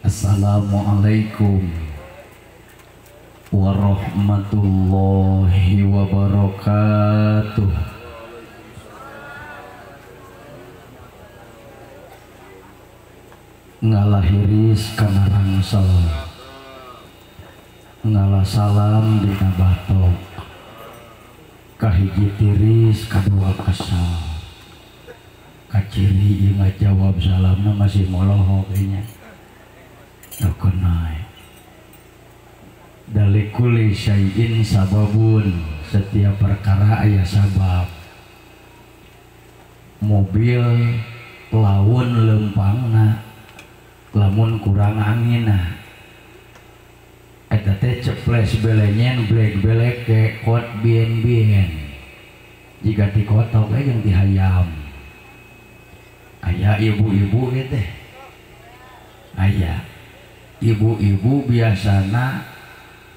Assalamualaikum warahmatullahi wabarakatuh. Ngalahiris kana rangsel, ngalah salam dina batok, kahiji tiris kadua kesel, kaciri ieu ngajawab salamna masih molohok nya. Dokonai dalikuli syai'in sababun, setiap perkara aya sabab. Mobil laun lempangna lamun kurang anginna eta teh ceples belenyen blek belek ke kot bien-bien jika ti kotok we jeung ti hayam. Aya ibu-ibu ge teh, aya ibu-ibu biasana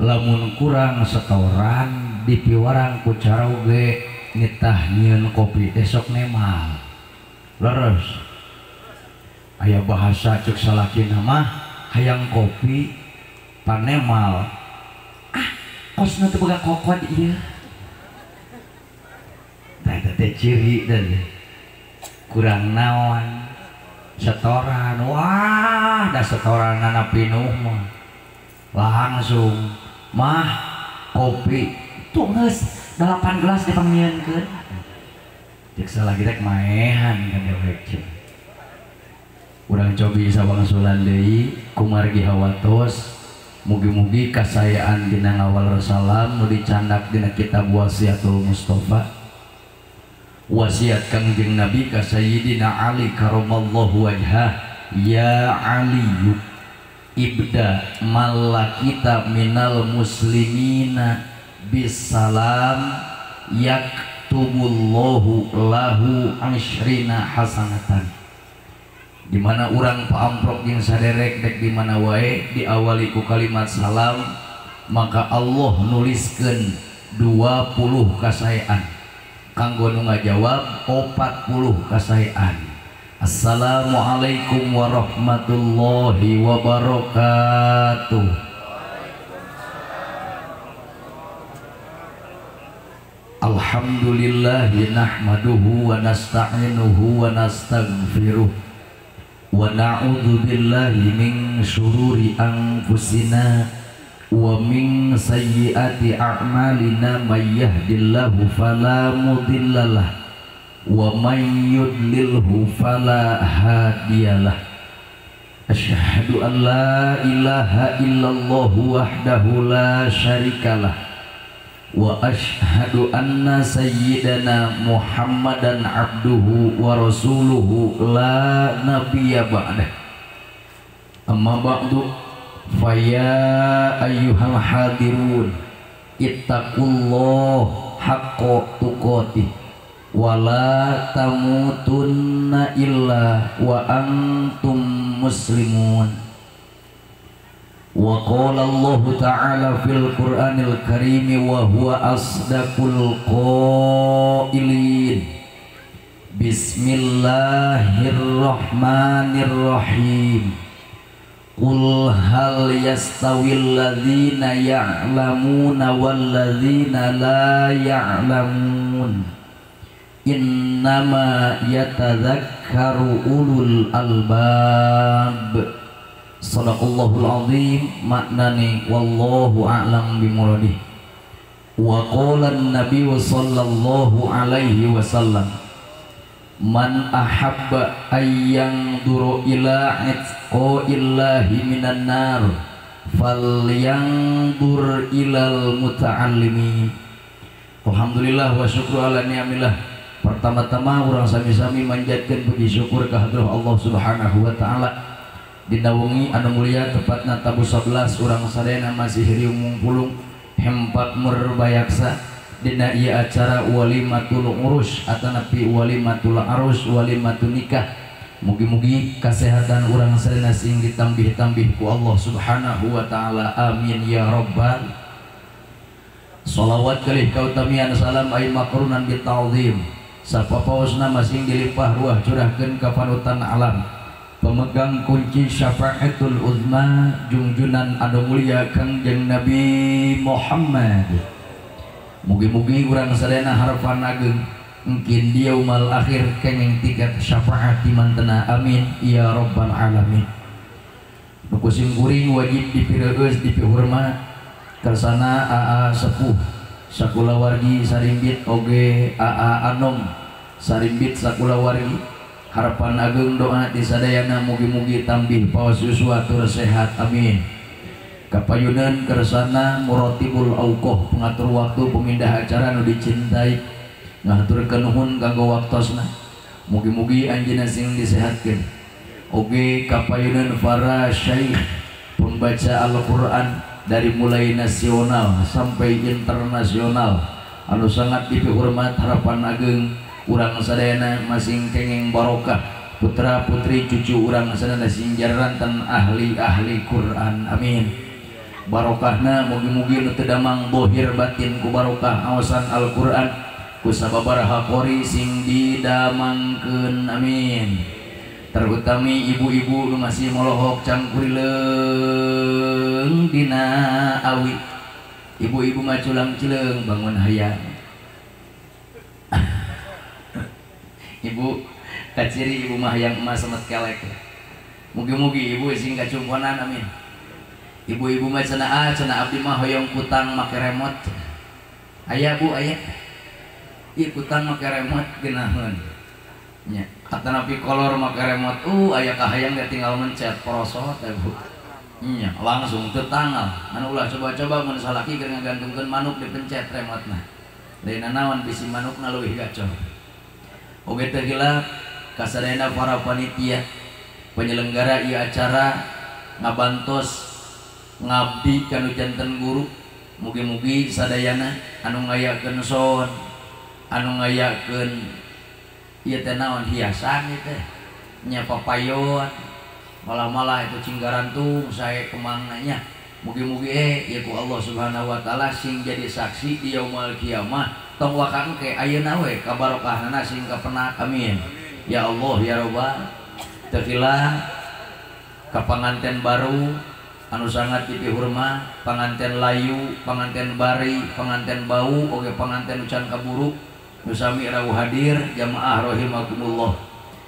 lamun kurang setoran dipiwarang ku caroge nitah nyieun kopi teh sok nemal. Leres aya bahasa cek salakina mah hayang kopi panemal, ah kosna teu boga kokod ieu. Tah eta teh ciri teh kurang naon setoran, wah dah setoran anak pinuh mah langsung mah kopi tuh geus 8 gelas dipangnyieunkeun. Cek salaki rek maehan ka dewek cek. Urang cobi sawangsulan deui kumargi hawatos, mugi-mugi kasayaan dina ngawal salam nu dicandak dina kitab Wasiatul Mustafa. Wasiat Kangjeng Nabi ka Sayyidina Ali karamallahu wajhah, ya Ali ibda malakita minal muslimina bisalam yaktubullahu lahu ashrina hasanatan. Di mana urang paamprok jeung saderek dek di mana wae diawali ku kalimat salam, maka Allah nuliskeun 20 kasaean. Kanggo nu ngajawab 40 kasaean. Assalamualaikum warahmatullahi wabarakatuh. Alhamdulillahi nahmaduhu wa nasta'inuhu wa nastaghfiruh wa na'udzu billahi min syururi anfusina wa min sayyiati a'malina may yahdihillahu fala mudhillalah wa may yudlilhu fala hadiyalah. Asyhadu an la ilaha illallah wahdahu la syarikalah wa asyhadu anna sayyidana Muhammadan abduhu wa rasuluhu la nabiyya ba'dah. Amma ba'du, faya ayyuhal hadirun ittaqullah haqqa tuqatih wa la tamutunna illa wa antum muslimun. Wa qala Allah ta'ala fil Qur'anil Karim wa huwa asdaqul qailin. Bismillahirrahmanirrahim. Qul hal yastawil ladzina ya'lamuna wal ladzina la ya'lamun innama yatadzakkaru ulul albab. Sadaqallahul azim. Maknane wallahu a'lam bimuradih. Wa qala an-nabi sallallahu alaihi wasallam, man ahabba ayyang duru ila itqaillahi minan nar falyandur ilal muta'allimin. Alhamdulillah wa syukru ala ni'amillah. Pertama-tama urang sami-sami manjatkeun puji syukur ka hadrah Allah Subhanahu wa taala. Dina wengi anu mulia tepatna tabu 11 urang sadayana masih riung mungpulung hempat murbayaksa dina ieu acara walimatul urus atanapi walimatul arus walimatun nikah. Mugi-mugi kesehatan urang sadayana sing ditambih-tambih ku Allah Subhanahu wa taala. Amin ya rabbal. Shalawat kalih kautamian salam ay makrunan bita'zim. Sapapaosna masing dilimpah ruah curahkeun ka panutan alam. pemegang kunci syafaatul uzma jungjunan anu mulia Kangjeng Nabi Muhammad. Mugi-mugi urang sadayana harapan ageng mungkin di yaumal akhir kenging tiket syafaat di mantena, amin ya rabbal alamin. Nu kusim kuring wajib dipireueus dipihormat kersana aa sepuh sakulawargi sarimbit oge aa anom sarimbit sakulawargi. Harapan ageng doa di sadayana mugi-mugi tambih pawas yuswa tur sehat, amin. Kapayunan kersana muratibul auqoh pengatur waktu pemindah acara nu dicintai ngahaturkeun nuhun kanggo waktosna, mugi-mugi anjeunna sing disehatkeun. Oge kapayunan para syaikh pembaca Al-Qur'an dari mulai nasional sampai internasional anu sangat dipihormat, harapan ageng urang sadayana masing kenging barokah putra putri cucu urang sadayana sing jaranten ahli-ahli Quran, amin. Barokahna mugi-mugi nu teu damang bohir batin ku barokah awasan Al-Qur'an ku sababaraha qori sing didamangkeun, amin. Terutami ibu-ibu nu masih molohok cangkurileung dina awi, ibu-ibu maculang cileung bangun hayang. Ibu kaciri ibu mah hayang emas semet kelek, mugi-mugi ibu sing kacumponan, amin. Ibu-ibu mah cenah ah cenah abdi mah hoyong kutang make remote, aya bu aya ieu kutang make remote geunaheun nya, atanapi kolor make remote, aya kahayang ge tinggal mencet porosot teh bu nya langsung teu tanggal. Anu ulah coba-coba mun salaki keur ngagantungkeun manuk dipencet remote-na, lain nanaon bisi manukna leuwih gacor. Oge teu hilap kasadayana para panitia penyelenggara ieu acara ngabantos ngabdi kanu janten guru, mugi-mugi sadayana anu ngayakeun son, anu ngayakeun ieu teh naon hiasan ieu teh nya papayon malah-malah itu cinggarantung sae kemangna nya, mugi-mugi ieu ku Allah Subhanahu wa taala sing jadi saksi di yaumul kiamah, tong wakang ke ayeuna we kabarokahna sing kapenak, amin ya Allah ya rabbal. Teu hilap ka panganten baru anu sangat dipihormat, panganten layu, panganten bari, panganten bau, oge panganten ucan kaburu nu sami rawuh hadir jamaah rahimakumullah.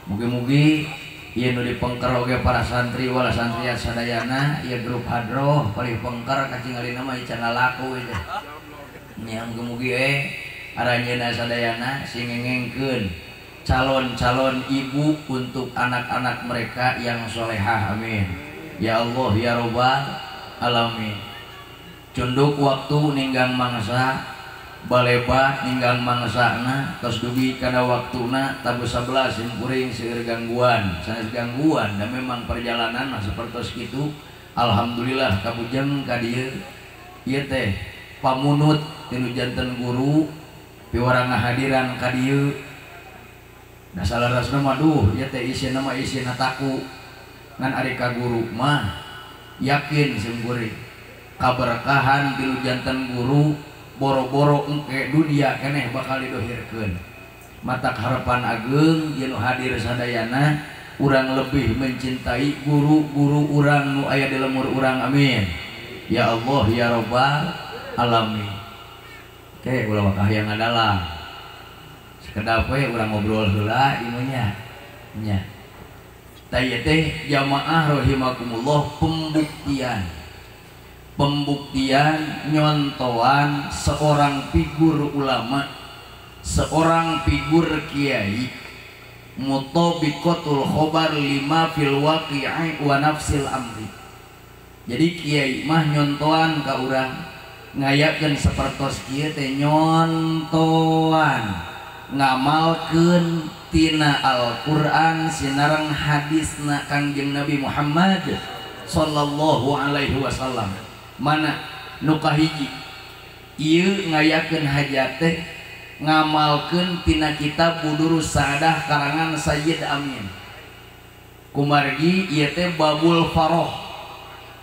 Mugi-mugi ieu nu dipengker oge para santri wala santriat sadayana, ieu grup hadroh palih pengker kacingalina mah can lalaku ieu teh. Nya mugi-mugi aranjeunna sadayana sing ngengengkeun calon-calon ibu untuk anak-anak mereka yang solehah, amin ya Allah ya robbal alamin. Cunduk waktu ninggang mangsa baleba ninggang mangsana tos dugi kana waktuna tabu 11 simkuring seueur gangguan sanes gangguan dan memang perjalanan mah sapertos kitu. Alhamdulillah kabujeng ka dieu ieu teh pamunut tinu janten guru piwarang ngahadiran ka dieu. Da salarasna mah duh ieu teh isina mah isina taku ngan ari ka guru mah yakin simkuring kaberkahan tilu janten guru boro-boro engke dunia keneh bakal didohirkeun. Matak harapan ageng jeung hadir sadayana urang lebih mencintai guru-guru urang nu aya di lemur urang, amin ya Allah ya robbal alamin. Oke, ulah wakah yang adalah sekedap we urang ngobrol heula ieu nya nya. Tah teh jamaah rahimakumullah, pembuktian pembuktian nyontoan seorang figur ulama, seorang figur kiai, mutabiqatul khobar lima fil waqi'i wa nafsil amri. Jadi kiai mah nyontoan ka urang, ngayakeun sapertos kieu teh nyontoan, ngamalkeun tina Al-Qur'an sinareng hadisna Kangjeng Nabi Muhammad sallallahu alaihi wasallam. Mana nu kahiji ieu ngayakeun hajat teh ngamalkeun tina kitab Budurus Sa'adah karangan Sayyid Amin. Kumargi ieu teh babul faroh,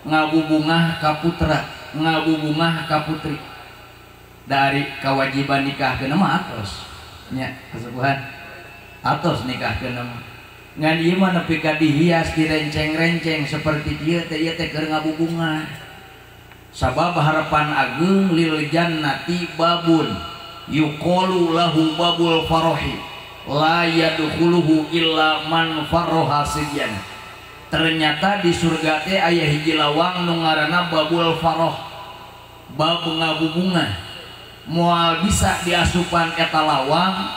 ngabubungah ka putra, ngabubungah ka putri. Dari kewajiban nikah keuna mah atos nya kasepuhan, atos nikah keuna mah. Ngan ieu mah nepi ka dihias direnceng-renceng seperti kieu teh ieu teh keur ngabubungah. Sabab harapan ageung lil jannati babun yuqalu lahu babul farahi la yadkhuluhu illa man farraha sibyan. Ternyata di surga teh aya hiji lawang nu ngaranna babul farah, bab ngabubungah. Moal bisa diasupan eta lawang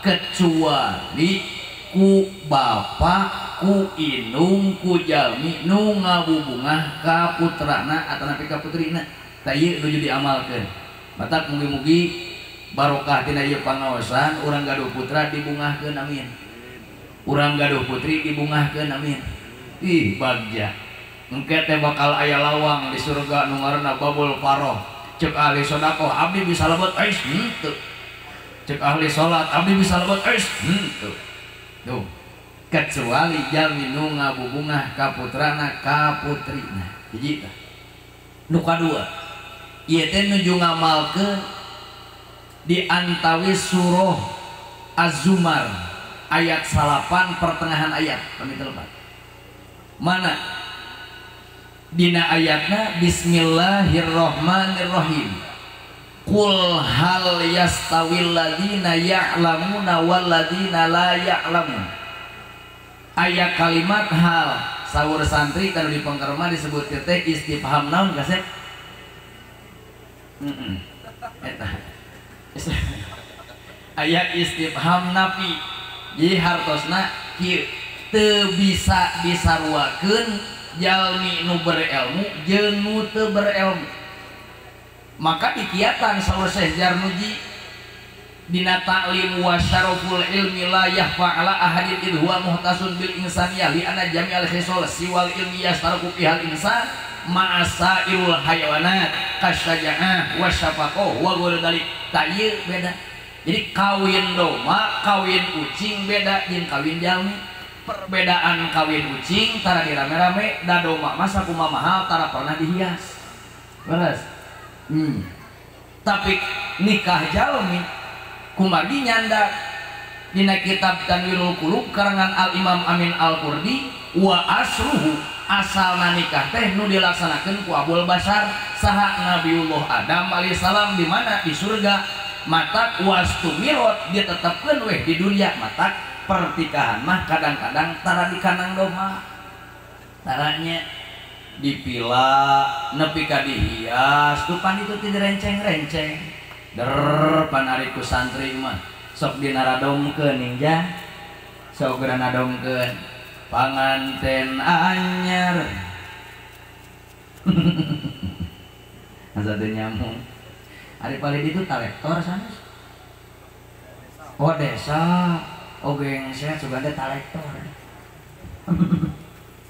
kecuali ku bapa, ku indung, ku jalmi nu ngabubungah ka putrana atanapi ka putrina. Tah ieu nuju diamalkeun. Matak mugi-mugi barokah tina ieu pangaosan urang gaduh putra dibungahkeun, amin. Urang gaduh putri dibungahkeun, amin. Ih bagja. Engke teh bakal aya lawang di surga nu ngaranna babul faroh. Cek ahli sedekah abdi bisa lebet ais henteu. Cek ahli salat abdi bisa lebet ais henteu. Tuh, kecuali jalmi nu ngabubungah ka putrana ka putrina. Hiji tah. Nu kadua, ieu teh nuju ngamalkeun di antawis surah Az-Zumar ayat 8 pertengahan ayat pami telepat. Mana? Dina ayatna bismillahirrahmanirrahim. Qul hal yastawil ladzina ya'lamuna wal ladzina la ya'lamun. Aya kalimat hal sahur santri kalau di pengkerma disebut teh istifham naon kasep? Eta. Aya istifham nafi. Jadi hartosna kieu teu bisa disaruakeun jalmi nu berilmu jeung nu teu berilmu. Maka dikiatan saur Syekh Jarmuji dina ta'lim wa syaraful ilmi la yahfa ala ahadin id huwa muhtasun bil insaniyah li anna jami'al khisal siwal ilmi yastaraku fihal insan ma'asairul hayawanat kasyaja'ah wa syafaqah wa ghairu dzalik. Tah ieu beda. Jadi kawin domba, kawin ucing beda jeung kawin jalmi. Perbedaan kawin ucing tara dirame-rame, da domba mah sakumaha mahal tara pernah dihias. Beres. Tapi nikah jalmi kumargi nyanda dina kitab Tanwirul Qulub karangan Al Imam Amin Al Qurdi wa asruhu asalna nikah teh nu dilaksanakeun ku Abul Basar saha Nabiullah Adam alaihissalam di mana di surga. Matak wastumirot ditetepkeun weh di dunia. Matak pertikahan mah kadang-kadang tara di kanang domba taranya dipila nepi ka dihias tuh pan itu tidak renceng-renceng der panariku santri mah sok dinaradomkeun ningja sok granadomkeun panganten anyar. Asa teu nyambung. Ari palid itu talektor sanes. Oh desa, oh gengset sugan teh talektor.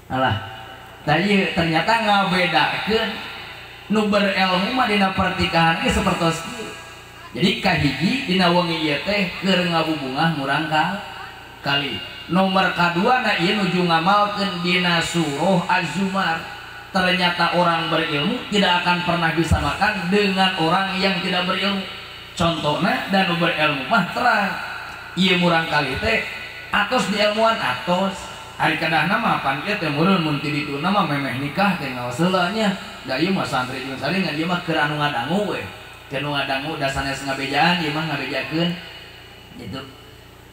Alah. Tadi ternyata ngabedakeun nu berilmu mah dina pertikahan ge sapertos kieu. Jadi kahiji dina wengi ieu teh keur ngabubungah murang kali. Nomor kadua na ieu nuju ngamalkeun dina surah Az-Zumar. Ternyata orang berilmu tidak akan pernah disamakan dengan orang yang tidak berilmu. Contohna dan nu berilmu mah terang. Ieu murang kali teh atos diilmuan atos. Ari kadahna mah pan ieu teh meureun mun ti dituna mah memeh nikah teh ngaos heula nya. Da ieu mah santri jeung santri ngan ieu mah keur anu ngadangu we. Keur nu ngadangu da sanes ngabejaan ieu mah ngabejakeun. Gitu.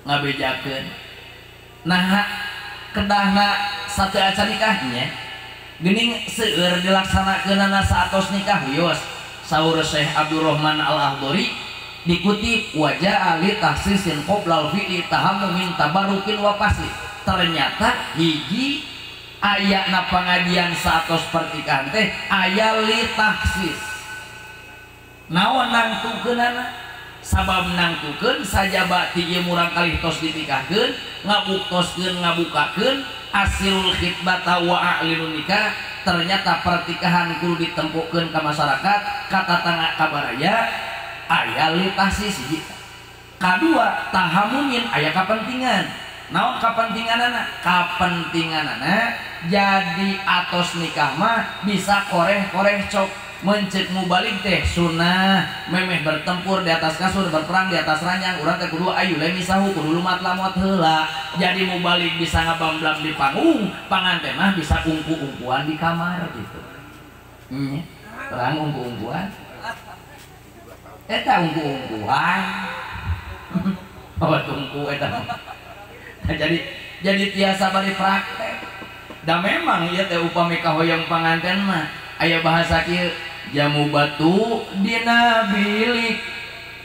Ngabejakeun. Nah kedahna satu acan nikahnya geuning seueur dilaksanakeunana saatos nikah wios. Saur Syekh Abdurrahman Al-Ahdori dikutip wajah ali tahsisin qoblal fi'li tahammu min tabarukin wa pasli. Ternyata hiji ayana pengajian saatos pertikahan teh aya li tahsis. Naon nangtukeunana? Sabab nangtukeun sajaba ti ieu murang kalih tos dinikahkeun, ngabuktoskeun ngabukakeun asilul khitbata wa a'linun nikah. Ternyata pertikahan kudu ditempukeun ka masyarakat, ka tatangga ka baraya aya li tahsis hiji. Kadua tahamumin aya kapentingan. Naon kapentinganana? Kapentinganana jadi atos nikah mah bisa koreh-koreh cok. Mencek mubalik teh sunnah memeh bertempur di atas kasur berperang di atas ranjang urang teh kudu ayu lemisahu kudu lumat lamot heula. Jadi mubalik bisa ngabamblam di panggung, panganten mah bisa ungku-ungkuan di kamar gitu. Terang ungku-ungkuan. Eta ungku-ungkuan. Oh tungku eta. Nah, jadi tiasa bari praktek. Da memang ieu teh upami kahoyong panganten mah aya bahasa kieu jamu batu dina bilik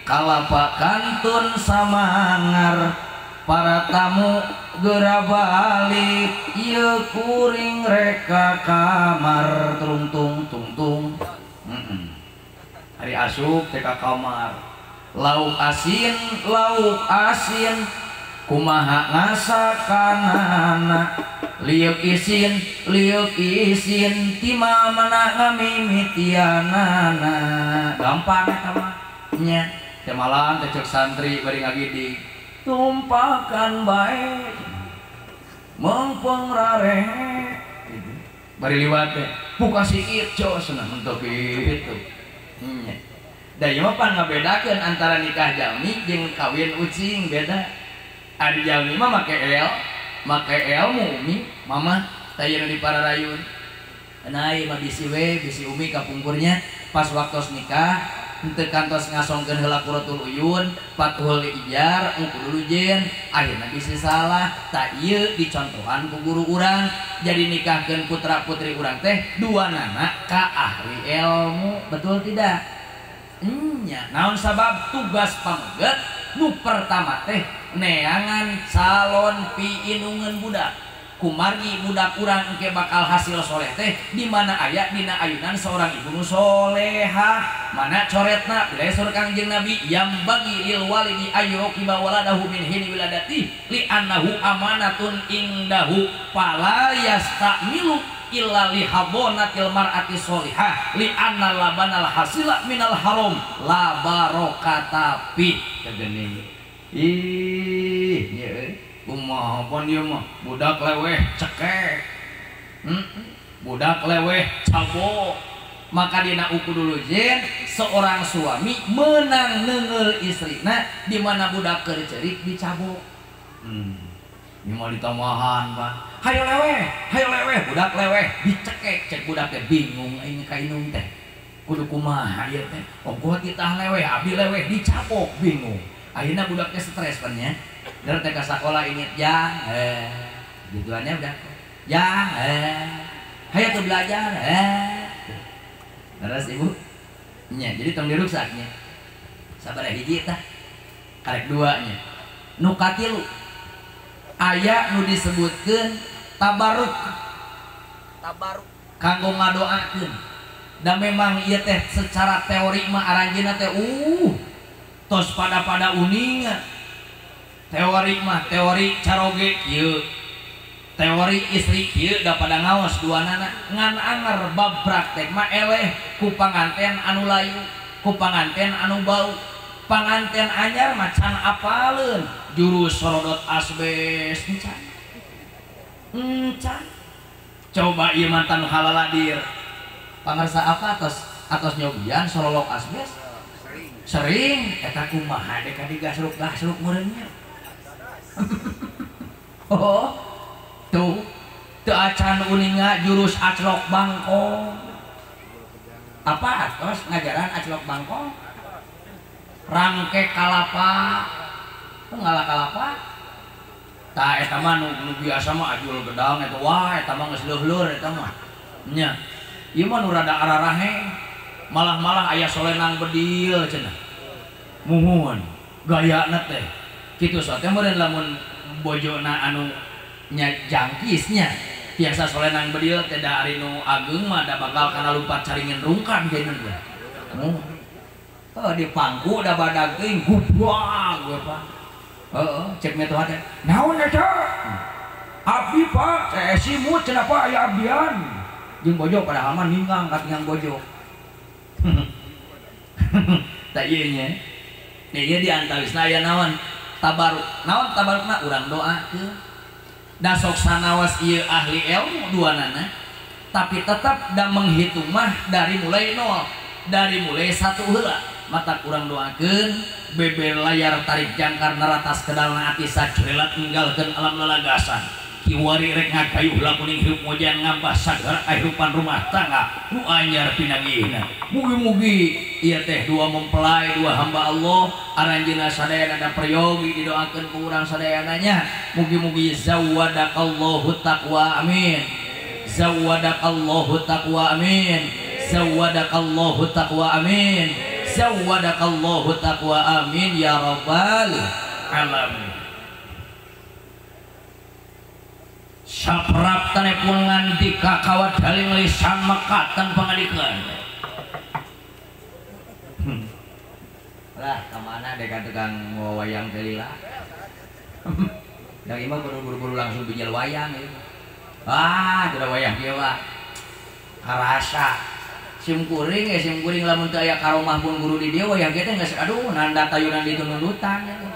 kalapa kantun samangar para tamu geura balik ieu kuring reka kamar terungtung tungtung. Hari asup teh ka kamar lauk asin kumaha ngasakanana liuk isin tima mana ngamimitianana. Gampang eta mah nya teh malam teh cek santri bari ngagidig tumpakan bae mengpeng rarehe gitu. Bari liwat teh buka sikit jos nah mentok kitu nya. Da ieu mah pan ngabedakeun antara nikah jalmi jeung kawin ucing beda. Ari jalmi mah make el, make ilmu umi, mama tayeu di pararayun. Nah, ieu mah bisi we, bisi umi kapungkurnya pas waktos nikah henteu kantos ngasongkeun heula quratul uyun, patuhul ijar, kudu lujen, akhirna bisi salah. Tak ieu dicontohan ku guru urang, jadi nikahkeun putra-putri urang teh dua nana ka ahli ilmu, betul tidak? Nya, naon sabab tugas pameget nu pertama teh neangan calon piinungeun budak. Kumargi budak urang engke bakal hasil soleh teh di mana aya dina ayunan seorang ibu nu solehah. Mana coretna bilesur Kangjeng Nabi yang bagi lil walidi ayyuqiba waladahu min hini wiladati li annahu amanatun indahu fala yastamilu illa li habonatil mar'ati solihah li anna labanal hasila minal haram la barokata fi. Kageuning ih nya kumaha pon ieu mah budak leweh cekek, budak leweh cabo. Maka dina uku dulu jen seorang suami menang neunggeul istrina di mana budak keur ceurik dicabok. Ieu mah ditamahan Pak. Hayo leweh, budak leweh dicekek, cek budak teh bingung aing ka indung teh. Kudu kumaha ieu teh? Ongkoh titah leweh, abdi leweh dicabok bingung. Akhirna budak teh stres pan nya. Der teh ka sakola inget jang, gituannya udah. Jang, hayo tuh belajar, Terus ibu, nya jadi tong diruksaknya. Sabaraha hiji tah? Karek dua nya. Nu katilu aya nu disebutkeun tabaruk. Tabaruk kanggo ngadoakeun. Da memang ieu teh secara teori mah aranjeunna teh tos pada-pada uninga. Teori mah teori caroge kieu. Teori istri kieu da pada ngaos duanana ngan anger bab praktek mah eleh ku panganten anu layu, ku panganten anu bau. Panganten anyar mah can apaleun jurus sorodot asbes encan. Encan. Coba ieu mantan halaladir. Pangarsa apa atos nyobian sorolok asbes? Sering. Eta kumaha dek digasruk-gasruk meureunnya. Oh, tuh teu acan uninga jurus aclok bangkong. Apa atos ngajaran aclok bangkong? Rangke kalapa. Tuh ngala kalapa. Tah eta mah nu biasa mah ajul gedang eta wah eta mah geus leuhleur eta mah. Nya. Ieu mah nu rada ararahe. Malah-malah aya solenang bedil cenah. Muhun gayana teh. Kitu sote meureun lamun bojona anu nya jangkisnya biasa solenang bedil teh da ari nu ageung mah da bakal kana lumpat caringin rungkan geuning teh. Oh di pangku da badag teuing gubuang we Pak. Heeh, cek mitoha teh. Naon eta? Abdi Pak, teh simut cenah Pak aya abdian. Jeung bojo padahal mah ninggang katingang bojo. Tah ieu nya. Ieu di antawisna aya naon? Tabaruk. Naon tabarukna urang doakeun. Da sok sanawas ieu ahli ilmu duanana. Tapi tetap da menghitung mah dari mulai nol, dari mulai satu heula. Mata kurang doakeun beber layar tarik jangkar naratas kedalna ati sacurelat ninggalkeun alam lalagasan. Kiwari rek ngagayuh lakuning hirup mojan ngambah sagara kahirupan rumah tangga nu anyar pinanggihna. Mugi-mugi ieu teh dua mempelai dua hamba Allah aranjeunna sadayana da peryogi didoakeun ku urang sadayana nya. Mugi-mugi zawadakallahu taqwa amin. Zawadakallahu taqwa amin. Zawadakallahu taqwa amin. Zawadakallahu taqwa amin ya rabbal alamin. Sapraptane pun ngandika kawat daling lisan mekatan pangadikan. Lah kemana deh kan tukang wayang teh lila. Yang imah buru-buru langsung bijal wayang gitu. Ah, tidak wayang kieu mah. Karasa. Sim kuring ya sim kuring lamun teu aya karomah pun guru di dieu wayang kieu teh geus aduh nanda tayunan ditundutan gitu.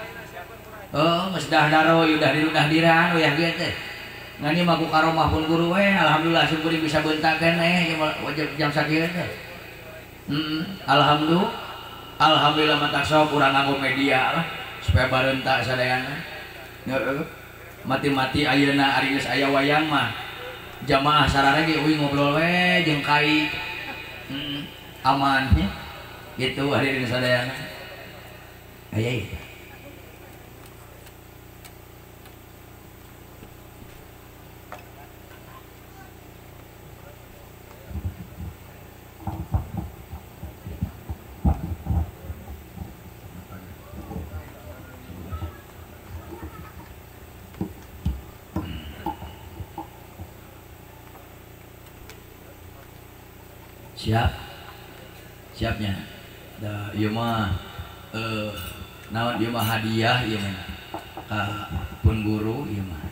Oh, geus dah daro udah dirudah diran wayang kieu teh. Ngani mah ku karomah pun guru we alhamdulillah sim kuring bisa beuntakeun jam sakieu teh. Alhamdulillah. Alhamdulillah matak sok urang nganggo media lah supaya bareunta sadayana. Heeh. Mati-mati ayeuna ari geus aya wayang mah jamaah sarare ge euy ngobrol we jeung kai. Aman nya. Gitu hadirin sadayana. Aya ieu. Siap, siapnya. Da ieu mah naon ieu mah hadiah ieu mah ka pun guru ieu mah.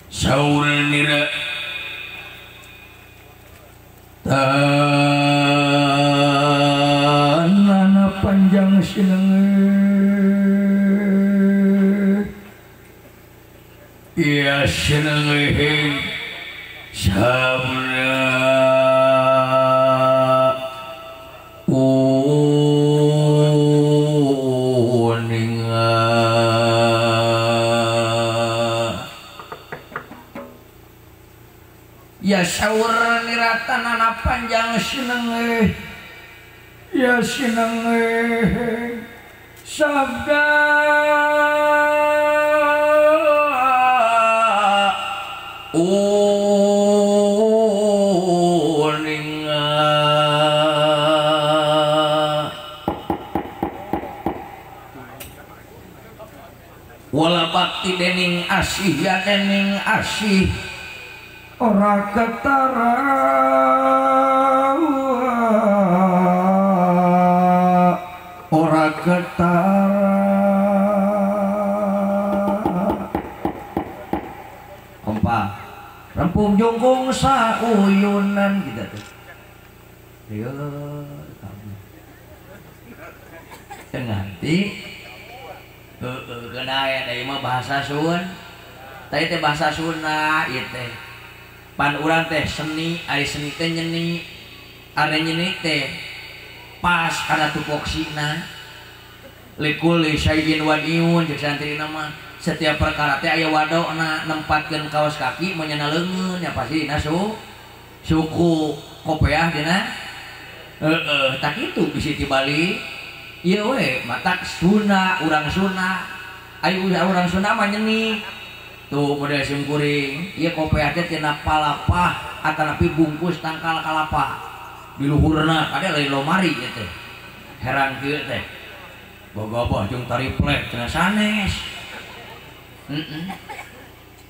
Saur nira tanana panjang sinengeut. Ya senengin sabda uninga. Ya saur niratanana panjang senengin. Ya senengin sabda uninga. Wala bakti dening asih ya dening asih ora ketara ora ketara. Kompak rempung jongkong sauyunan gitu tuh. Ayo kamu. Nganti heeh kena aya deui mah bahasa Sun. Tadi teh bahasa Sunda ieu teh. Pan urang teh seni, ari seni teh nyeni. Ari nyeni teh pas kana tupoksina. Likuli syai'in wadiun jeung santrina mah. Setiap perkara teh aya wadona nempatkeun kaos kaki menyana leungeun nya pasti dina suku kopeah dina heeh tak kitu bisi tibalik ieu we matak Sunda urang Sunda ayo urang Sunda mah nyeni tuh model sim kuring ieu kopeah teh tina palapah atanapi bungkus tangkal kalapa di luhurna kade lain lomari ieu teh herang kieu teh gogobah jeung tariplek cenah sanes.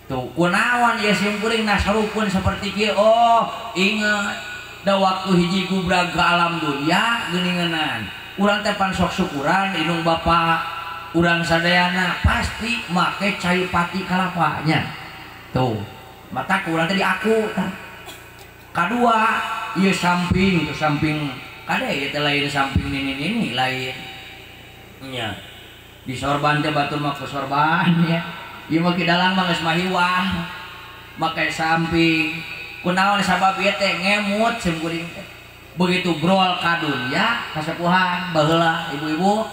Tuh kunaon ya sim kuring nasarupun seperti kieu. Oh inget da waktu hiji gubrag ke alam dunia geuninganan urang teh pan sok syukuran indung bapa urang sadayana pasti make cai pati kalapanya tuh mata urang teh diaku tah. Kadua ieu samping tuh samping kade ieu teh lain samping nini-nini lain nya. Di sorban teh batur mah ku sorban ya. Ieu mah ki dalang mah geus mahiwah. Make samping. Kunaon sabab ieu teh ngemut sim kuring teh. Begitu brol ka dunya kasepuhan baheula ibu-ibu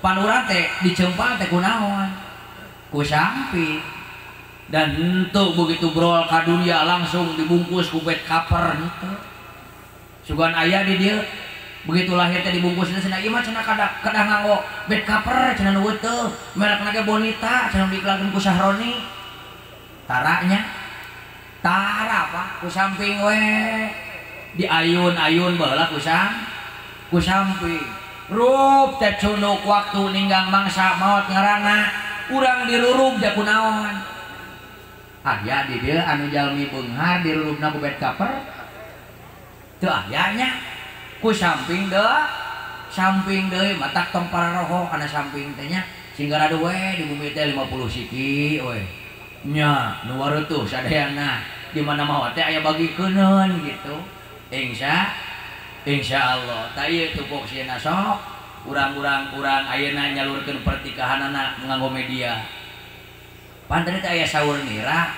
pan urang teh dicempal teh kunaon? Ku samping. Dan henteu begitu brol ka dunya langsung dibungkus ku bed cover henteu. Sugan aya di dieu begitu lahir teh dibungkus teh cenah ieu mah cenah kadah nganggo bed cover cenah nu teu merekna ge Bonita cenah diiklankeun ku Sahroni. Taranya tara Pak ku samping we diayun-ayun baheula ku samping. Rup teh cunuk waktu ninggang mangsa maot ngaranna urang dirurub teh kunaon. Aya di dieu anu jalmi beunghar dirurubna ku bed cover teu aya nya ku samping deui samping deui matak tong pararoho kana samping teh nya sing garadu we di bumi teh 50 siki we nya nu wareutuh sadayana di mana mawa teh aya bagikeuneun gitu insyaallah tah ieu tupoksina sok urang-urang urang ayeuna nyalurkeun pertikahanana nganggo media. Pan tadi teh aya saur nira.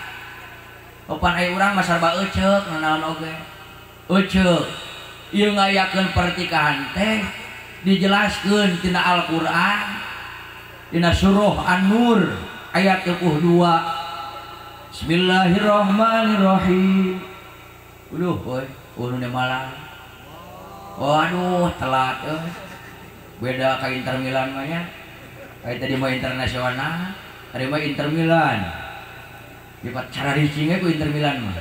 Opan aya urang mah sarba euceuk nanaon oge. Euceuk. Ieu ngayakeun pertikahan teh dijelaskeun tina Al-Qur'an dina surah An-Nur ayat 22. Bismillahirrahmanirrahim. Aduh euy, urune malah. Waduh, telat euy. Beda ka Inter Milan mah nya. Aya tadi mah internasional. Ari mah Inter Milan. Dipat cara ricingnya ku Inter Milan mah.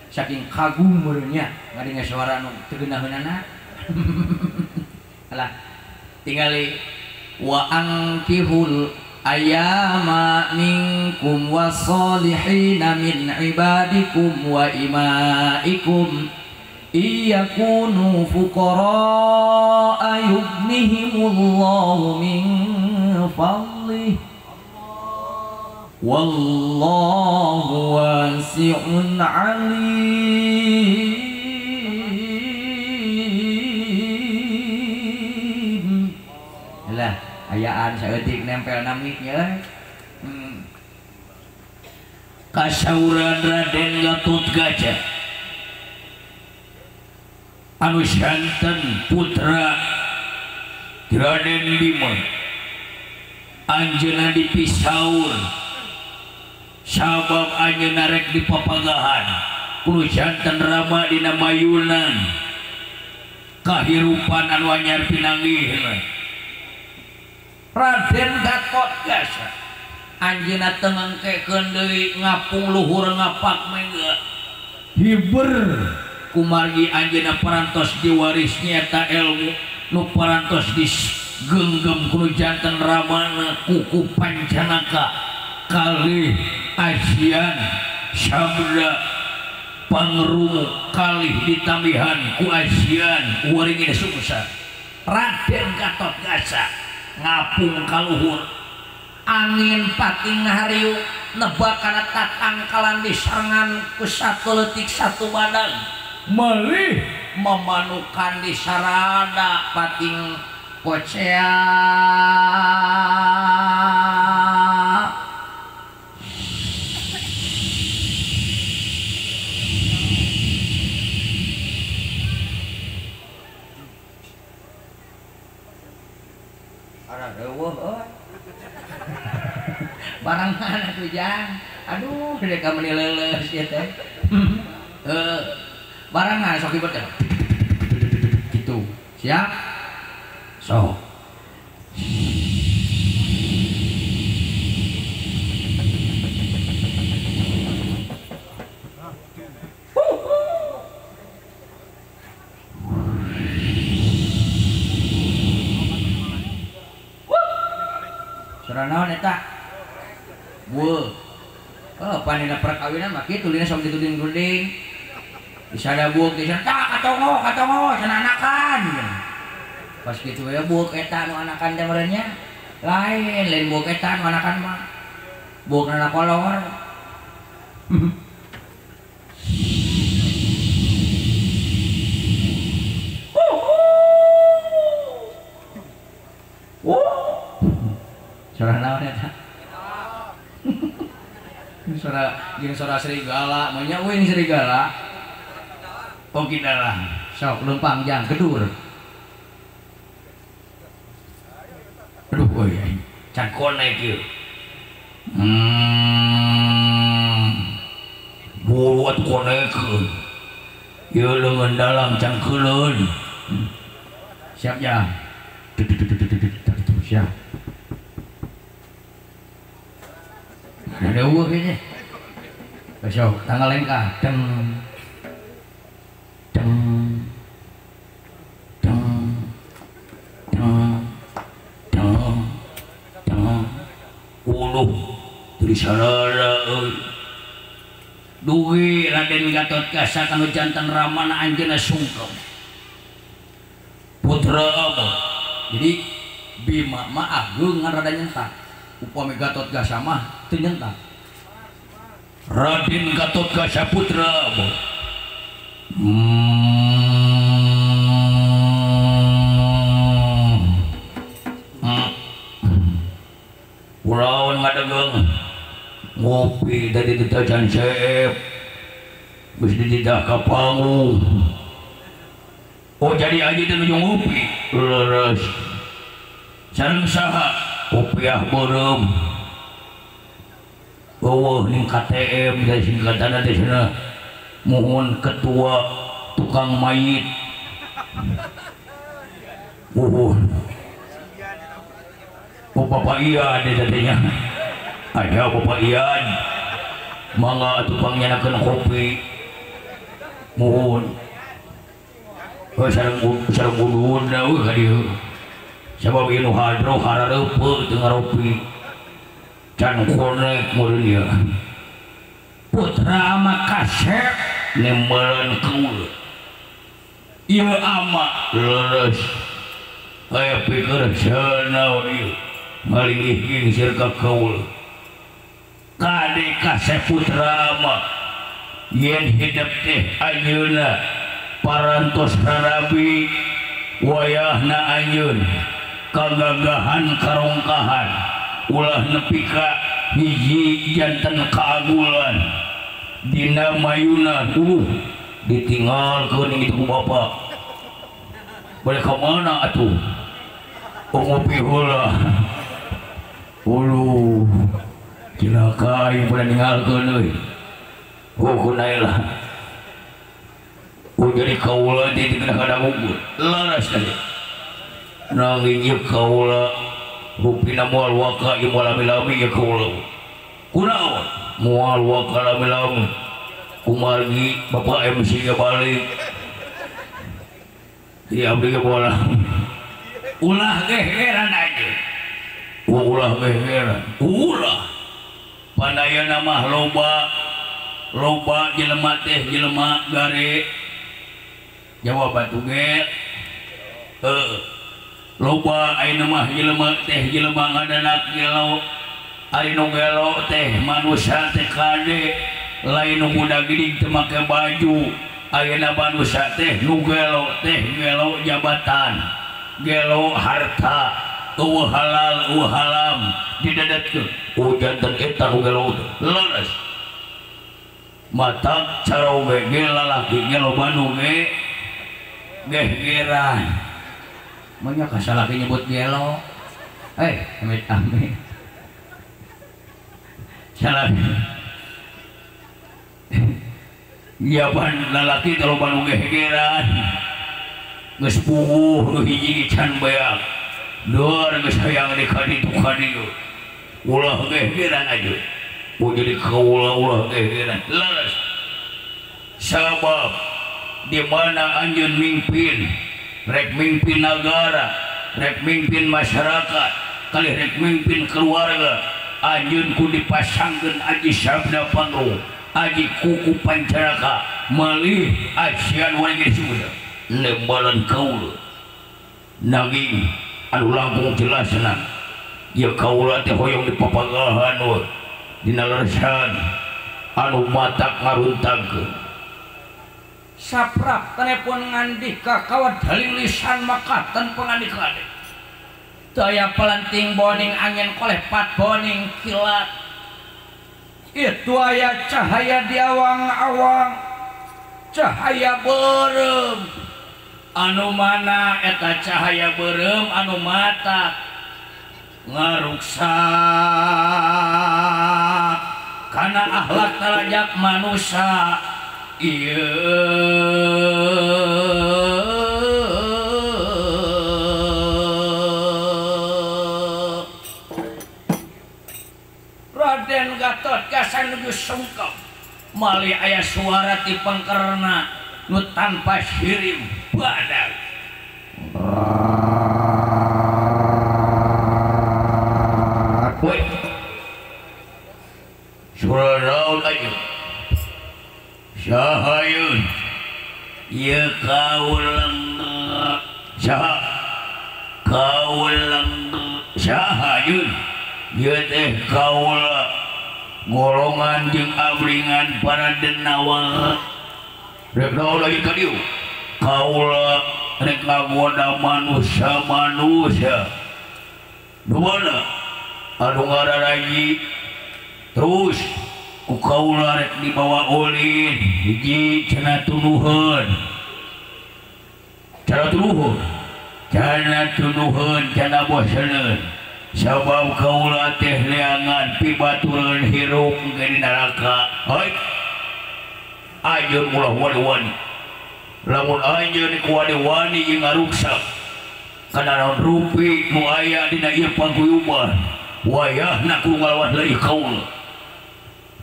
Saking kagum meureunnya ngadenge suara nu teu geunaheunana. Alah, tingali wa ankihul ayyama minkum wasolihina min ibadikum wa imaikum iyakunu fuqara yughnihimullahu min fadlihi wallahu wasi'un alim. Lah, ayaan saeutik nempel nami nya. Kasauran Raden Gatot Kaca anu santen putra Raden Bima anjeunna dipisaur sabab anjeunna rek dipapagahan kudu janten Rama dina mayunan kahirupan anu anyar pinanggihna. Raden Gatot Kaca anjeunna teu ngengkekeun deui ngapung luhur ngapak mega hiber kumargi anjeunna parantos diwaris nyata ilmu nu parantos digenggam kudu janten Ramana kuku Pancanaka kalih ajian sabda pangrumu kalih ditambihan ku ajian waringin sungsa. Raden Gatot Kaca ngapung kaluhur angin pating hariu nebak kana tatangkalan diserangan ku satu letik satu badan malih memanukan di sarada pating kocea. Barengan atuh jang. Aduh, dek meuni leuleus ieu teh. Barengan sok ribet teh. Gitu. Siap? Sok. Suara naon eta? Bueuh. Oh, panina perkawinan mah kitu lina sok dituding gunding. Disada buuk di sana, tah katongo, katongo, cenah anakan. Pas kitu we buuk eta nu anakan teh meureun nya. Lain, lain buuk eta nu anakan mah. Buukna kolor. Suara naon eta? Suara jeung suara serigala, manya euy serigala. Oh kidalah. Sok leumpang jang gedur. Aduh euy, can konek ieu. Buru atuh konekeun. Ieu leungeun dalam cangkeuleun. Siap ya. Siap. Ada eueuh kayaknya. Besok tanggal lengkah. Deng. Deng. Deng. Deng. Deng. Deng. Uluh tulisanana euy. Duwi Raden Gatotkaca kanu jantan ramana anjeunna sungkem. Putra apa? Jadi Bima mah ageung ngan rada nyentak. Upami Gatotkaca mah teu nyentak. Raden Gatotkaca putra apa? Kulawan ngadegeng ngopi dari ditajan seep geus dititah ka panggung. Oh jadi aja teh nuju ngopi leres sareng saha kopiah beureum eueuh ning KTM dari singkatan teh cenah muhun ketua tukang mayit muhun. Oh Bapak Ian eta teh nya. Aya Bapak Ian mangga atuh pangnyenakeun kopi muhun. Oh sareng sareng udun da euy ka dieu. Sabab ieu nu hadroh harareupeut teu ngaropi. Can konek meureun ieu. Putra ama kasep nembelan kaula. Ieu ama leres. Aya pikir sanaon ieu. Malinggih gingsir ka kaula. Kade kasep putra ama yen hidup teh anjeunna parantos rarabi wayahna anjeun kagagahan karongkahan ulah nepi ka hiji janten kaagulan dina mayuna ditinggalkeun itu ku bapak balik ka mana atuh ngopi heula uluh cilaka ieu pada ninggalkeun euy. Oh kunae lah. Oh jadi kaula teh teu kadang-kadang laras tadi. Nanging ieu kaula rupina moal waka ieu moal lami-lami ieu kaula. Kunaon? Moal waka lami-lami. Kumargi Bapak MC ge balik. Jadi abdi ge moal. Ulah geheran aja. Ulah geheran. Ulah. Pandayana mah loba loba jelema teh jelema gare Jawa batu ge loba ayeuna mah jelema teh jelema ngadanak gelo ari nu gelo teh manusia teh kade lain nu budak geuning teu make baju ayeuna manusia teh nu gelo teh gelo jabatan gelo harta eueuh halal eueuh haram didedetkeun oh janten eta nu gelo leres mata caroge ge lalaki ge loba nu ge gegeran banyak kasalaki nyebut gelo amit amit salah ya pan lalaki teh loba nu gegeran geus puguh nu hiji can beak dor geus hayang di kaditu kadieu ulah gegeran aja. Oh jadi kaula ulah gegeran leres sabab di mana anjeun mimpin rek mimpin negara rek mimpin masyarakat kali rek mimpin keluarga anjeun ku dipasangkeun aji sabda pangru aji kuku pancaraka malih ajian warga Sunda lembalan kaula nanging anu langkung jelasna ieu kaula teh hoyong dipapagahan we dina leresan anu matak ngaruntagkeun saprap telepon ngandika kawat daling lisan makatan pangandikane Teu aya pelenting boning angin kolepat boning kilat. Itu aya cahaya di awang-awang, cahaya beureum. Anu mana eta cahaya beureum anu mata ngaruksak kana akhlak tarajak manusia. Ieu Raden Gatotkaca nuju sungkep malih aya suara ti pengkerna nu tanpa sirim badag. Woi, suara naon aja? Saha yeun? Ieu kaulang saha? Kaulang saha yeun? Ieu teh kaula golongan jeung abringan para denawa. Rek naon lagi ka dieu? Kaula rek ngagoda manusia-manusia. Nu mana? Anu ngararaji terus ku kaula rek dibawa ulin hiji cenah tunuheun. Cenah tunuheun. Cenah tunuheun cenah boseneun. Sabab kaula teh neangan pibatureun hirup ke di neraka. Hoi. Anjeun ulah wani-wani. Lamun anjeun ku wani-wani jeung ngaruksak kana naon rupi nu aya dina ieu paguyuban. Wayahna ku ngalawan deui kaula.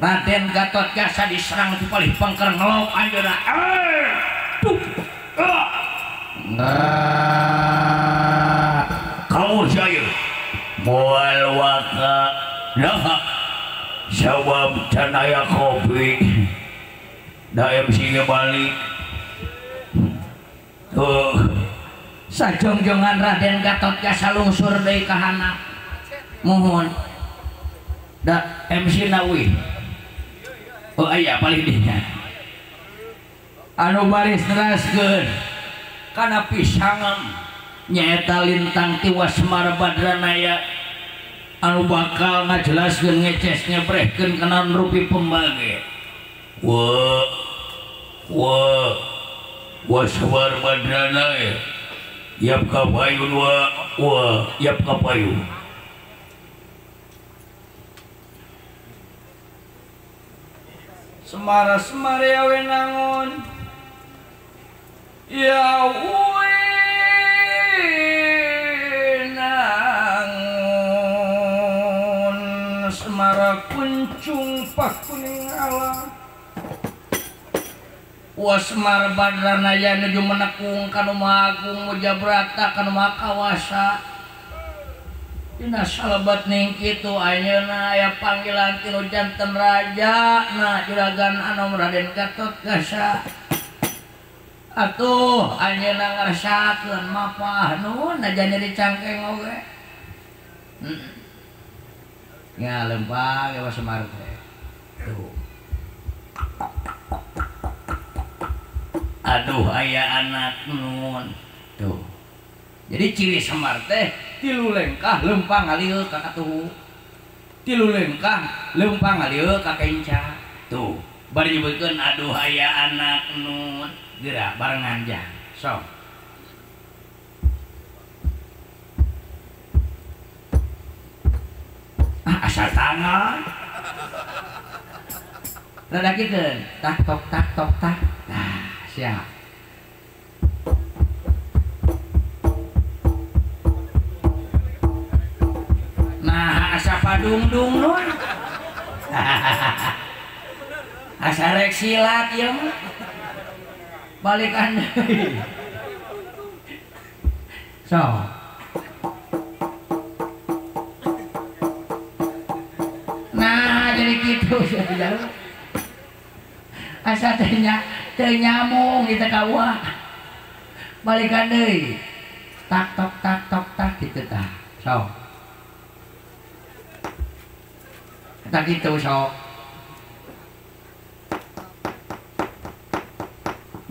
Raden Gatotkaca diserang ti palih pengker ngelok anjeunna. Kaul saya moal waka naha sabab can aya kopi da MC ge balik. Tuh sajongjongan Raden Gatotkaca lungsur deui ka handap. Mohon da MC nawi. Oh aya palih dinya. Anu baris neraskeun kana pisangem nyaeta lintang tiwas Semar Badranaya anu bakal ngajelaskeun ngeces nyebrehkeun kana rupi pembage. Wa wa wa Semar Badranaya yap kapayun wa wa yap kapayun. Semara semara ya wenangon, ya wenangon, semara kuncung pakuning ala. Wa Semar Badranaya nuju menekung kanu Maha Agung Mujabrata kanu Maha Kawasa. Dina salebat ning kitu anjeunna aya panggilan ti nu janten raja na juragan anom Raden Gatotkaca. Atuh anjeunna ngarasakeun mapah nun aja nyeri cangkeng oge. Nya lempang ya Semar teh. Tuh. Aduh aya anak nun. Tuh. Jadi ciri Semar teh tilu lengkah lempang ngalieu ka katuhu. Tilu lengkah lempang ngalieu ka kenca. Tuh, bari nyebutkeun aduh aya anak nun. Geura barengan jang. Sok. Ah asal tangan. Rada kikeun, tak tok tak tok tak. Nah, siap. Nah, asa padungdung nun. Asa rek silat ieu mah. Balikan deui. So. Nah, jadi kitu sia. Asa teu nyamung kita ka uah. Balikan deui. Tak tok tak tok tak kitu tah. So. Tak gitu sok.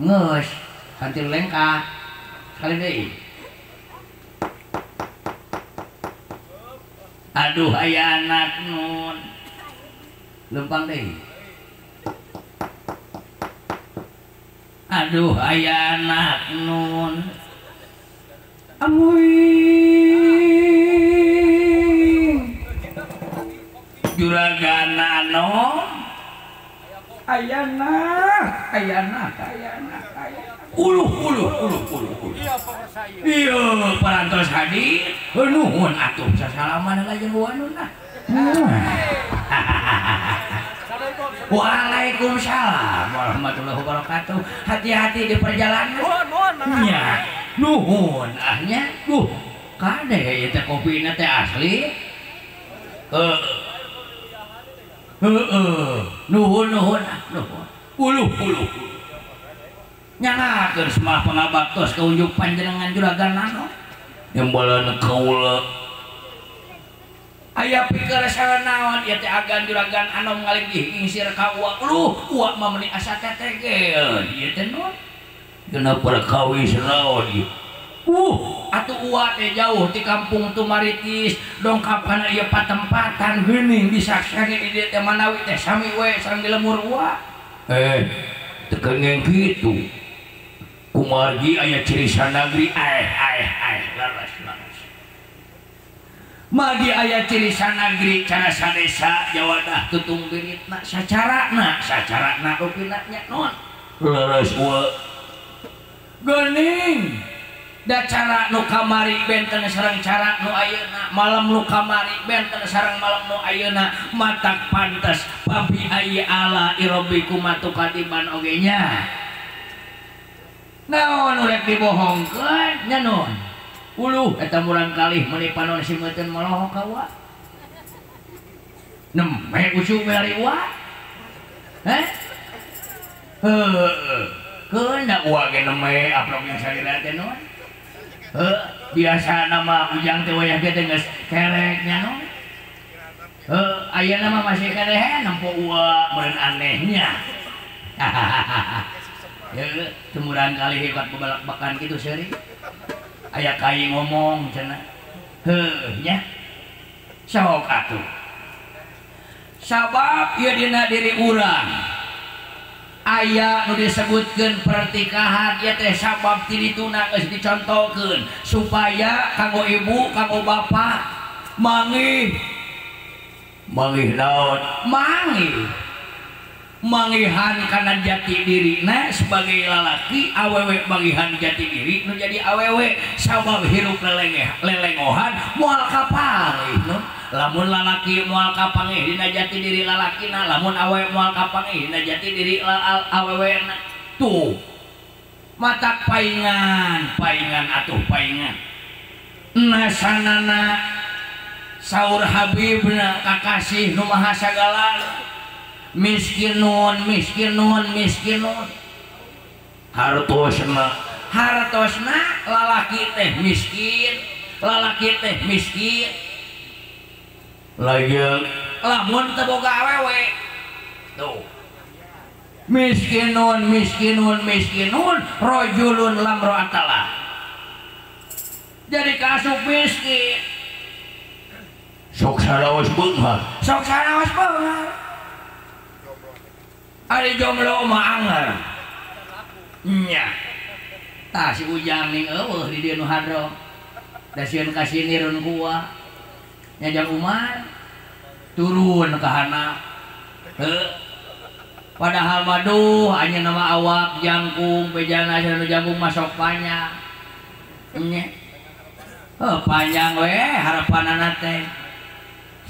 Ngeus, kantil lengkah. Sekali deui. Aduh aya anak nun. Lempang deui. Aduh aya anak nun. Amuy. Juragan anom. Ayana, ayana, ayana, ayana. Uluh, uluh, uluh, uluh, uluh. Iya, parantos hadir. Nuhun atuh sasalaman lajeng wanuna. Waalaikumsalam warahmatullahi wabarakatuh. Hati-hati di perjalanan. Nya, nuhun ahnya. Duh, kade ieu teh kopina teh asli. Heeh. Heeh, nuhun nuhun nuhun. Uluh uluh. Nyangakeun semah pangabaktos ka unjuk panjenengan juragan nano. Nyembalan kaula. Aya pikir saha naon ieu teh agan juragan anom ngaligih ngisir ka uak. Uluh, uak mah meuni asa tetegel. Ieu teh naon? Dina perkawis naon ieu? Atuh uak teh jauh ti kampung Tumaritis dongkap kana ieu patempatan geuning disaksani di dieu teh manawi teh sami we sareng di lemur uak. Teu kengeng kitu. Kumargi aya ciri sanagri laras laras. Margi aya ciri sanagri cara sadesa jawadah tutung biritna sacarana sacarana rupina nya naon? Laras uak. Geuning da cara nu kamari benten sareng cara nu ayeuna malam nu kamari benten sareng malam nu ayeuna matak pantes pabi ayya ala irabbikum tukadiban oge nya naon urek dibohongkeun nya nun uluh eta murang kalih meuni panon simeuteun molohok ka uwa nembe usuk milari uwa heh heuh keun da uwa ge nembe aprok jeung salira teh nun. Biasa nama ujang teh wayah ge teh geus kerek nya nu. Ayeuna mah masih keneh nempo uwa meureun anehnya. Heuh, cemurang kali hebat bebalak-bakan kitu seuri. Aya kai ngomong cenah. Heuh nya. Sok atuh. Sabab ieu dina diri urang. Aya nu disebutkeun pertikahan ieu teh sabab ti dituna geus dicontohkeun supaya kanggo ibu kanggo bapak mangih mangih naon mangih mangihan kana jati dirina sebagai lalaki awewe mangihan jati diri nu jadi awewe sabab hirup lelengohan moal kapanggih nu lamun lalaki moal kapanggih dina jati diri lalakina lamun awewe moal kapanggih dina jati diri awewena tuh matak paingan paingan atuh paingan nasanana saur habibna kakasih nu maha sagalana miskinun miskinun miskinun hartosna hartosna lalaki teh miskin lalaki teh miskin lagi lamun teu boga awewe tuh miskinun miskinun miskinun rajulun lam ra'atalah jadi kaasup miskin sok saraos beunghar sok saraos beunghar ari jomblo mah anger nya tah si Ujang ning eueuh di dieu nu hadro da sieun ka sinirun ku nya Jang Umar turun ka handap heuh padahal maduh anjeunna mah awak jangkung bejana cenah nu jangkung mah sok panjang nya heuh panjang we harapanana teh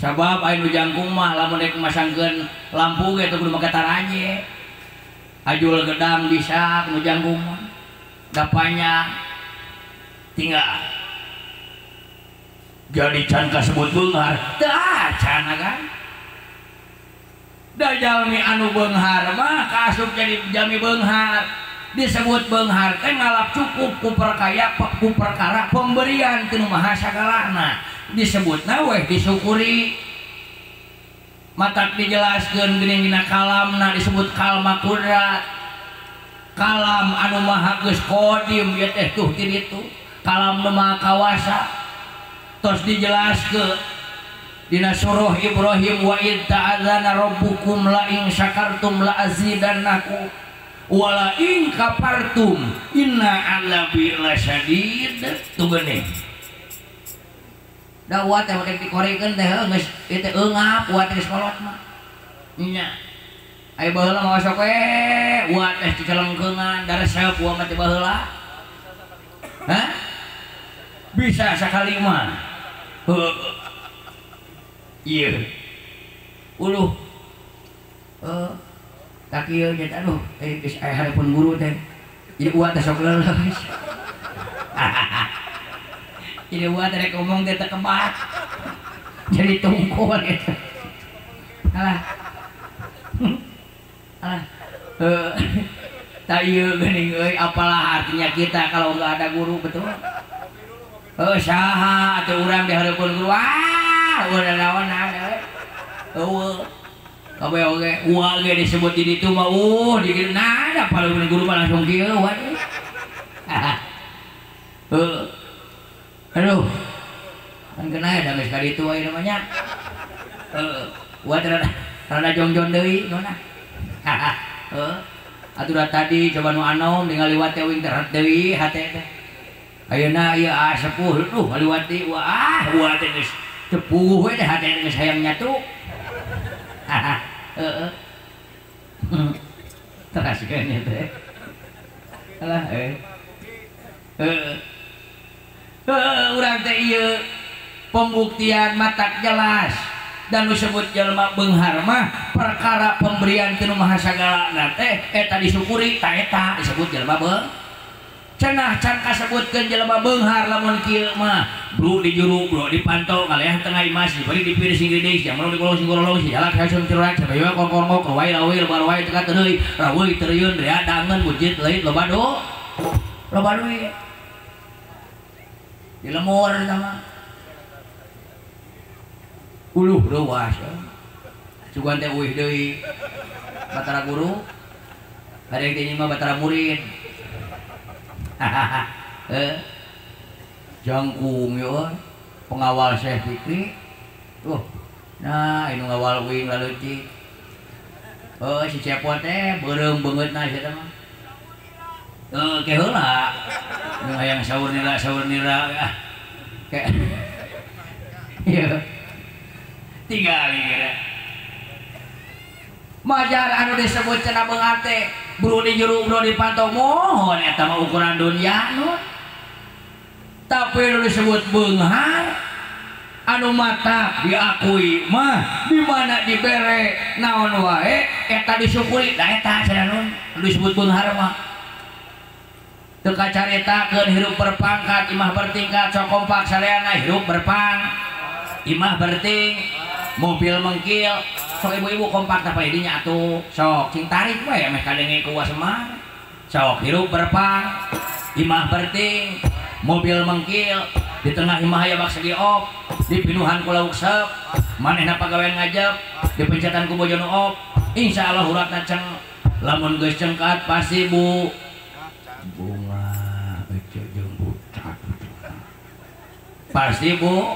sabab aya nu jangkung mah lamun rek masangkeun lampu ge teu kudu make taranje ajul gedang bisa nu jangkung mah da panjang tinggal jadi can kasebut beunghar teu acan kan da jalmi anu beunghar mah kaasup jadi jalmi beunghar disebut beunghar teh ngalap cukup ku perkaya ku perkara pemberian ti nu maha sagalana disebutna weh disyukuri matak dijelaskeun geuning dina kalamna disebut kalma kudrat kalam anu maha geus qadim ieu teh tuh ti ditu kalam nu maha kawasa tos dijelaskeun Dina surah Ibrahim wa id ta'adzana rabbukum la in syakartum la azidannakum wa la in kafartum inna 'adzabi lasyadid. Tuh geuning. Da uat teh make dikorekeun teh geus ieu teh eungap uat geus kolot mah. Nya. Aya baheula mah sok we uat teh cicelengkeungan daresep uat mah teh baheula. Hah? Bisa sakali mah. Heuh. Ieu. Uluh. Tak ieu nya aduh geus aya hareupeun guru teh. Jadi uat teh sok leuleus. Jadi buat rek ngomong teh kebat. Jadi tungkul gitu. Alah. Alah. Tak ieu geuning euy, apalah artinya kita kalau enggak ada guru, betul? Saha atuh urang di hareupeun guru. Ah, urang naonan euy. Eueuh. Kabeh oge uang ge disebut di ditu mah di dieu nah da paling guru mah langsung kieu waduh. Heuh. Aduh, kan kena ya, geus ka ditu aya namanya. Heeh, uat rada jongjon deui nona. Heeh. Atuh da tadi coba nu anom ningali liwat teh wing teh deui hate teh. Ayeuna ieu sepuh duh liwat deui wah uat teh geus teu puguh we teh hate geus hayang nyatu. Heeh. Teraskeun ieu teh. Alah euy. Heeh. Urang teh ieu pembuktian matak jelas dan disebut jelema beunghar mah perkara pemberian ti nu maha sagalana teh eta disyukuri ta eta disebut jelema beung cenah can kasebutkeun jelema beunghar lamun kieu mah bru di juru bro dipantau kaleah tengah imah diberi dipir sing gede siang di kolong sing golong si jalak hasun tirak sabayo kongkongok wae lawil barwae teu kateuy raweuy terieun rea dangeun bujit leuit loba do loba duit di lemur sama uluh reuas sugan teh uih deui batara guru ada yang teh mah batara murid. Jangkung yo pengawal Syekh Fikri tuh nah inu ngawal uing laleutik si Cepot teh beureum beungeutna sia teh mah ke heula nu hayang saur nira ah ke ieu tinggal kira majar anu disebut cenah beunghar teh bru di juru bru di pantau mohon eta mah ukuran dunia nu tapi anu disebut beunghar anu mata diakui mah di mana dibere naon wae eta disyukuri da eta cenah nun anu disebut beunghar mah teu kacaritakeun hirup berpangkat imah bertingkat sok kompak sadayana hirup berpang imah berting mobil mengkil sok ibu-ibu kompak tah dinya atuh sok cing tarik we meh kadenge ku Semar sok hirup berpang imah berting mobil mengkil di tengah imah aya bak segi op dipinuhan ku lauk sep manehna pagawean ngajep dipencetan ku bojo nu op insyaallah uratna ceng lamun geus cengkat pasti bu bunga ece jeung budak pasti bu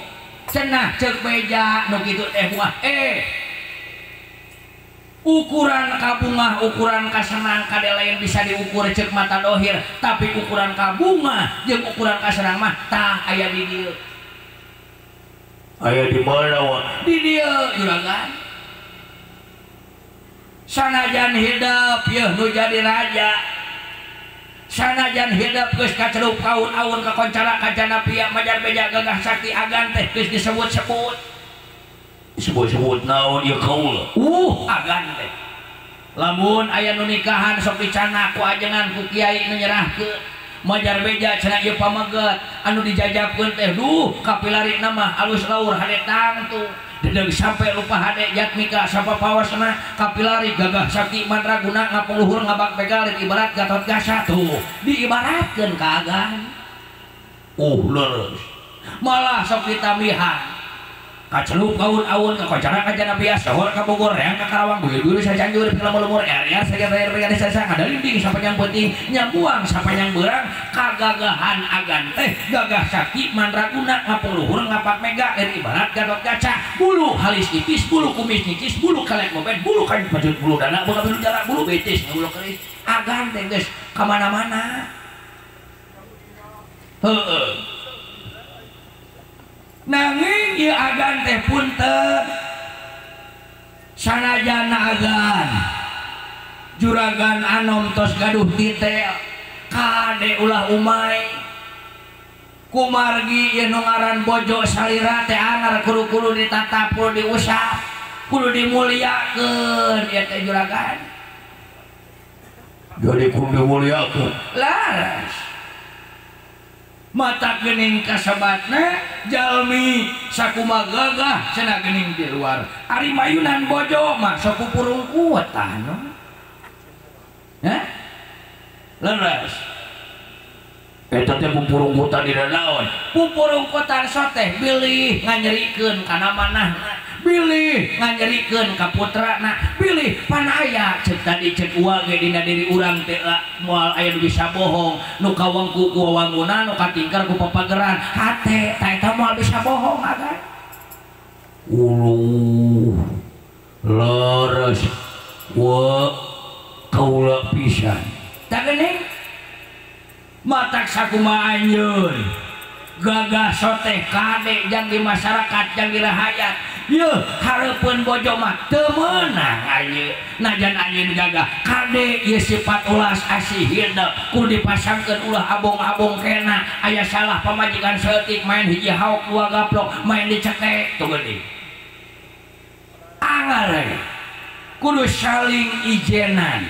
cenah ceuk beja nu kitu teh bunga ukuran kabungah ukuran kasenang kade lain bisa diukur ceuk mata dohir tapi ukuran kabungah jeung ukuran kasenang mah tah aya di dieu aya di mana wa di dieu juragan sanajan hidup yeuh nu jadi raja sanajan hidup geus kacelup kaun-aun kakoncara kajana pia majar beja gagah sakti agan teh geus disebut-sebut disebut-sebut naon ieu kaula agan teh lamun aya nu nikahan sok dicanak ku ajengan ku kiai nu nyerahkeun majar beja cenah ieu pameget anu dijajabkeun teh duh kapilarina mah alus laur hade tangtu dedeg sampai lupa hade jatmika sapa pawasna kapilari gagah sakti mandraguna ngapung luhur ngabak begal ibarat Gatot Kaca tuh diibaratkeun ka agan leres malah sok ditambihan Kacelup kaun-aun kakocara ka Janabias sohor ka Bogor reang ka Karawang buyur-buyur sacanjur film lumur er-er saja er sasa ngadalinding sapanjang penting nyabuang sapanjang beurang kagagahan agan teh gagah sakti mandraguna ngapung luhur ngapak mega lain ibarat Gatot Kaca bulu halis tipis bulu kumis nicis bulu kalek moben bulu kayu pacut bulu dana boga bulu jarak bulu betis bulu keris agan teh geus ka mana-mana heueuh. Nanging ieu agan teh punten sanajana agan juragan anom tos gaduh titel kade ulah umai kumargi ieu nu ngaran bojo salira teh anar kudu-kudu ditatap kudu diusap kudu dimuliakeun ieu teh juragan jadi kudu dimuliakeun laras mata gening kasebatna jalmi sakuma gagah cenah gening di luar ari mayunan bojo mah sok pupurungkutan heh leres eta teh pupurungkutan dina naon pupurungkutan soteh bilih nganyerikeun kana manahna bilih nganyerikeun ka putrana bilih pan aya ceuk tadi ceuk uwa ge dina diri urang teh moal aya nu bisa bohong nu kawengku ku wangunan nu katingkar ku papageran hate ta eta moal bisa bohong agan uluh leres wa kaula pisan tah geuning matak sakumaha anjeun gagah soteh kade jang di masyarakat jang di rahayat yeuh hareupeun bojo mah teu meunang anjeun najan anjeun gagah kade ieu sifat ulas asih hidep kudu dipasangkeun ulah abong-abong kena aya salah pamajikan saeutik main hiji haok dua gaplok main dicekek tuh geuning angare kudu saling ijenan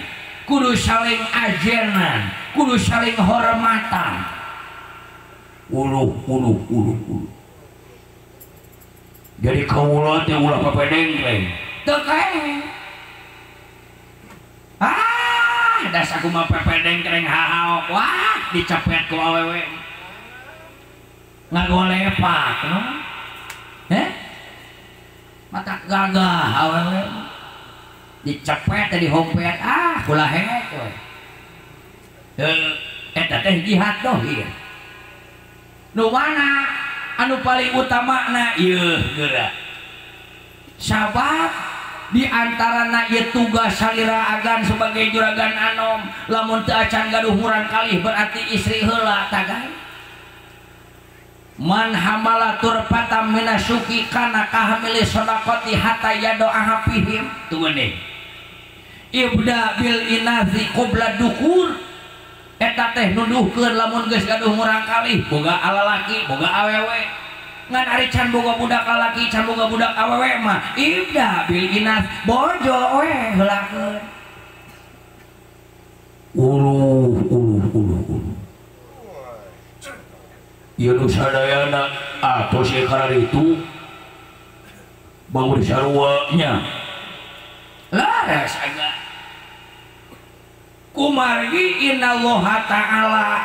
kudu saling ajenan kudu saling hormatan uluh uluh uluh uluh jadi kaula teh ulah papedengkleng teu kae ah das aku mah pepedengkleng hahaok wah dicepet ku awewe ngagolepak no heh mata gagah awewe dicepet teh dihompet ah kula hek we eta teh jihad dohir nu mana anu paling utamana ieu geura sabab di antarana ieu tugas salira agan sebagai juragan anom lamun teu acan gaduh murang kalih berarti istri heula tagan man hamala turpatam minasuki kana kahamili shadaqati hatta yado'a fihim tuh geuning ibda bil inazi qabla dukur eta teh nuduhkeun lamun geus gaduh murang kalih boga alalaki boga awewe ngan ari can boga budak lalaki can boga budak awewe mah ibda bil inas bojo we heulakeun uluh uluh uluh uluh ieu nu sadayana atos ieu kararitu bangun sarua nya laras agak kumargi innallaha ta'ala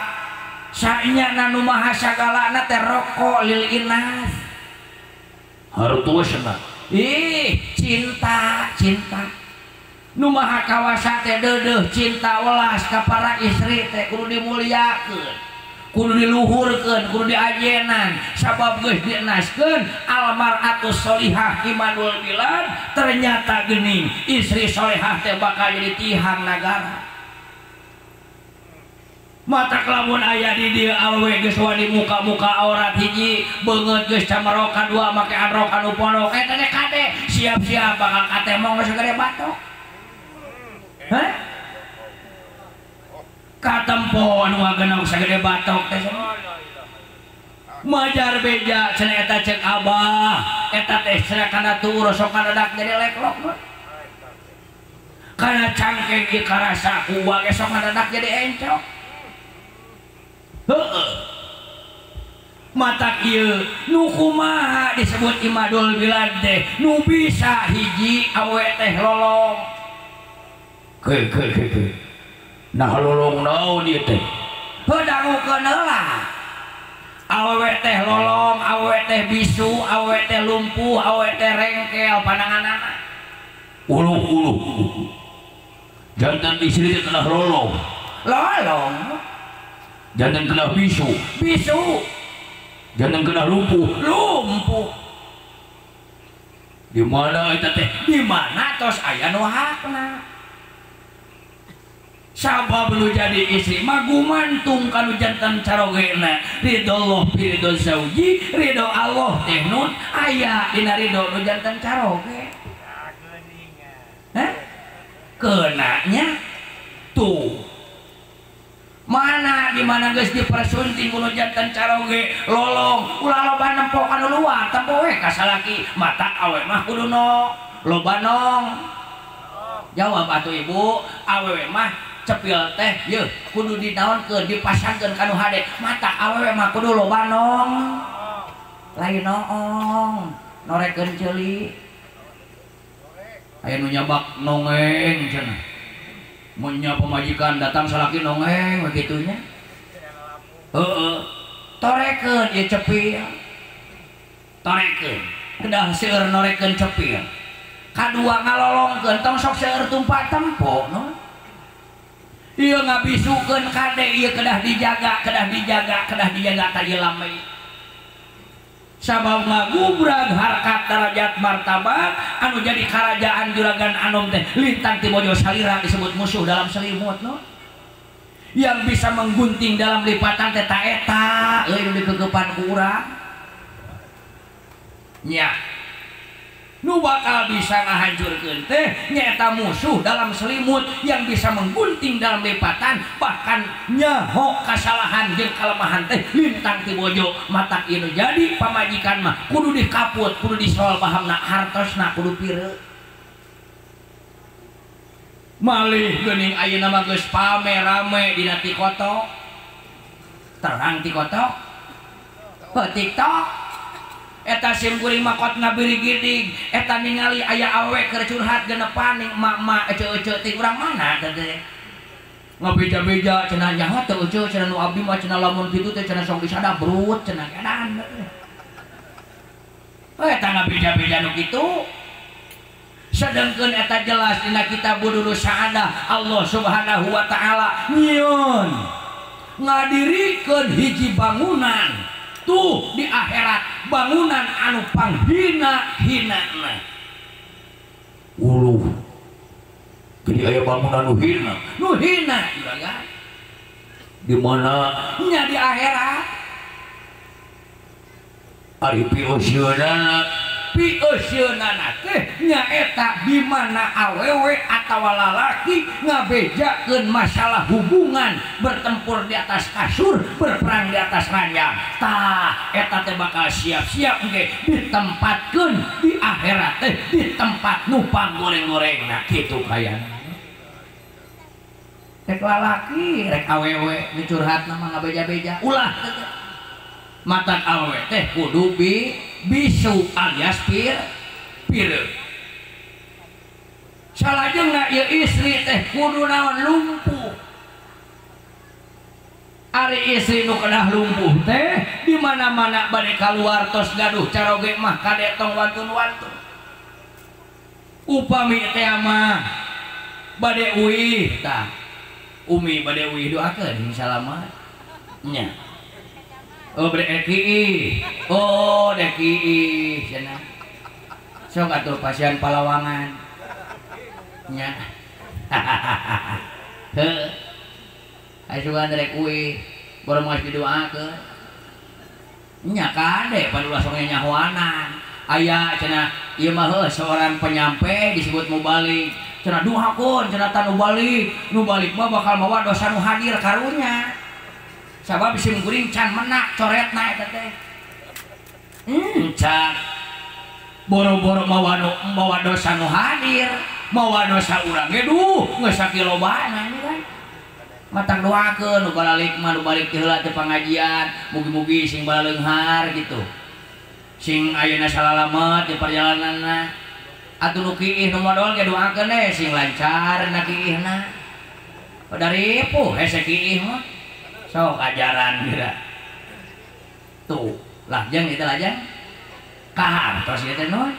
sanya nu maha sagalana teh roko lil inas hartosna ih cinta cinta nu maha kawasa teh deudeuh cinta welas ka para istri teh kudu dimuliakeun kudu diluhurkeun kudu diajenan sabab geus dienaskeun almar'atus sholihah imanul bilad ternyata geuning istri solehah teh bakal jadi tihang nagara. Mata lamun aya di dieu awewe geus wani muka-muka aurat hiji beungeut geus camerok kadua make anrok anu pondok eta teh kade siap-siap bakal katemong geus gede batok. Hah? Katempo anu ngagenok sagede batok teh. Majar beja cenah eta ceuk abah eta teh cenah kana tuur sok kadadak jadi leklok. Kana cangkeng ieu karasa ku ge sok ngadadak jadi encok. Heeh. Matak ieu nu kumaha disebut imadul bilad teh nu bisa hiji awe teh lolong. Ke ke ke ke. Nah lolong naon ieu teh? Heuh dangukeun heula. Awewe teh lolong, awewe teh bisu, awewe teh lumpuh, awewe teh rengkel pandanganana. Uluh-uluh. Jantan istri teh kedah lolong. Lolong. Jantan kedah bisu. Bisu. Jantan kedah lumpuh. Lumpuh. Di mana eta teh? Di mana tos aya nu hakna. Sabab nu jadi istri mah gumantung kanu jantan carogena. Ridho Allah fi ridho zauji, ridho Allah teh nun aya dina ridho nu jantan caroge. Hah? Kenanya tuh. Mana di mana geus dipersunting kuno jantan caroge lolong ulah loba nempo kanu luar tempo we ka salaki mata awe mah kudu no loba nong. Jawab atuh ibu, awewe mah cepil teh yeuh kudu dinaonkeun dipasangkeun kanu hade mata awewe mah kudu loba nong. Lain noong norekeun ceuli. Aya nu nyabak nongeng cenah. Mun nya pamajikan datang salaki nongeng begitunya. Heeh. Torekeun ieu cepil. Torekeun. Kedah seueur norekeun cepil. Kadua ngalolongkeun tong sok seueur tumpak tempo no. Ieu ngabisukeun kade ieu kedah dijaga, kedah dijaga, kedah dijaga ka lame. Sabab ngagubrag harkat darajat martabat anu jadi karajaan juragan anom teh lintang ti bojo salira disebut musuh dalam selimut no. Yang bisa menggunting dalam lipatan teh ta eta euy nu dikegepan ku urang. Nya. Nu bakal bisa ngahancurkeun teh nyaeta musuh dalam selimut yang bisa menggunting dalam lipatan bahkan nyaho kasalahan jeung kalemahan teh lintang ti bojo matak ieu nu jadi pamajikan mah kudu dikaput kudu disol pahamna hartosna kudu pireut malih geuning ayeuna mah geus pame rame dina TikTok terang TikTok heuh TikTok eta sim kuring mah kot ngabirigidig eta ningali aya awewe keur curhat genepan ning emak-emak eceu-eceu ti urang mana teh teh ngabeja-beja cenah nyaho teu eceu cenah nu abdi mah cenah lamun kitu teh cenah sok disadabrut cenah edan teh eta ngabeja-beja nu kitu sedengkeun eta jelas dina kitab Budurus Sa'adah Allah Subhanahu wa taala nyieun ngadirikeun hiji bangunan tuh di akhirat bangunan anu panghina-hinana. Uluh. Jadi aya bangunan nu hina. Nu hina juragan. Di mana? Nya di akhirat. Ari pieuseunana, pieuseunana teh nyaeta di mana awewe atawa lalaki ngabejakeun masalah hubungan bertempur di atas kasur, berperang di atas ranjang. Tah eta teh bakal siap-siap engke ditempatkeun di akhirat teh di tempat nu panggoreng-gorengna kitu kayana. Rek lalaki, rek awewe nu curhatna mah ngabeja-beja. Ulah teh. Matan awewe teh kudu bisu alias pir. Salajengna ieu istri teh kudu naon lumpuh. Ari istri nu kedah lumpuh teh di mana-mana bade kaluar tos gaduh caroge mah kade tong wantun-wantun. Upami teh mah bade uih tah. Umi bade uih doakeun salamat. Nya. Oh bade kiih. Oh dek kiih cenah. Sok atuh pasian palawangan. Nya. Heuh. Asugan rek uih, boro mah didoakeun. Nya kade pan ulah sok nyahoanan. Aya cenah ieu mah heuh seorang penyampe disebut mubalig. Cenah doakeun cenah tah nu balik, nu balik mah bakal mawa dosa nu hadir karunya. Sabab sim kuring can menak coretna eta teh. Can boro-boro mawa dosa nu hadir, mawa dosa urang ge duh geus sakilobana ini kan. Matang doakeun nu balalik mah nu balik ti heula teh pangajian, mugi-mugi sing balaleunghar gitu. Sing ayeuna salalamet di perjalananna. Atuh nu kiih nu modol ge doakeun we sing lancar na kiihna. Dari ripuh hese kiih mah. Sok ajaran geura. Tuh, lajeng itu lajeng kahartos ieu teh non.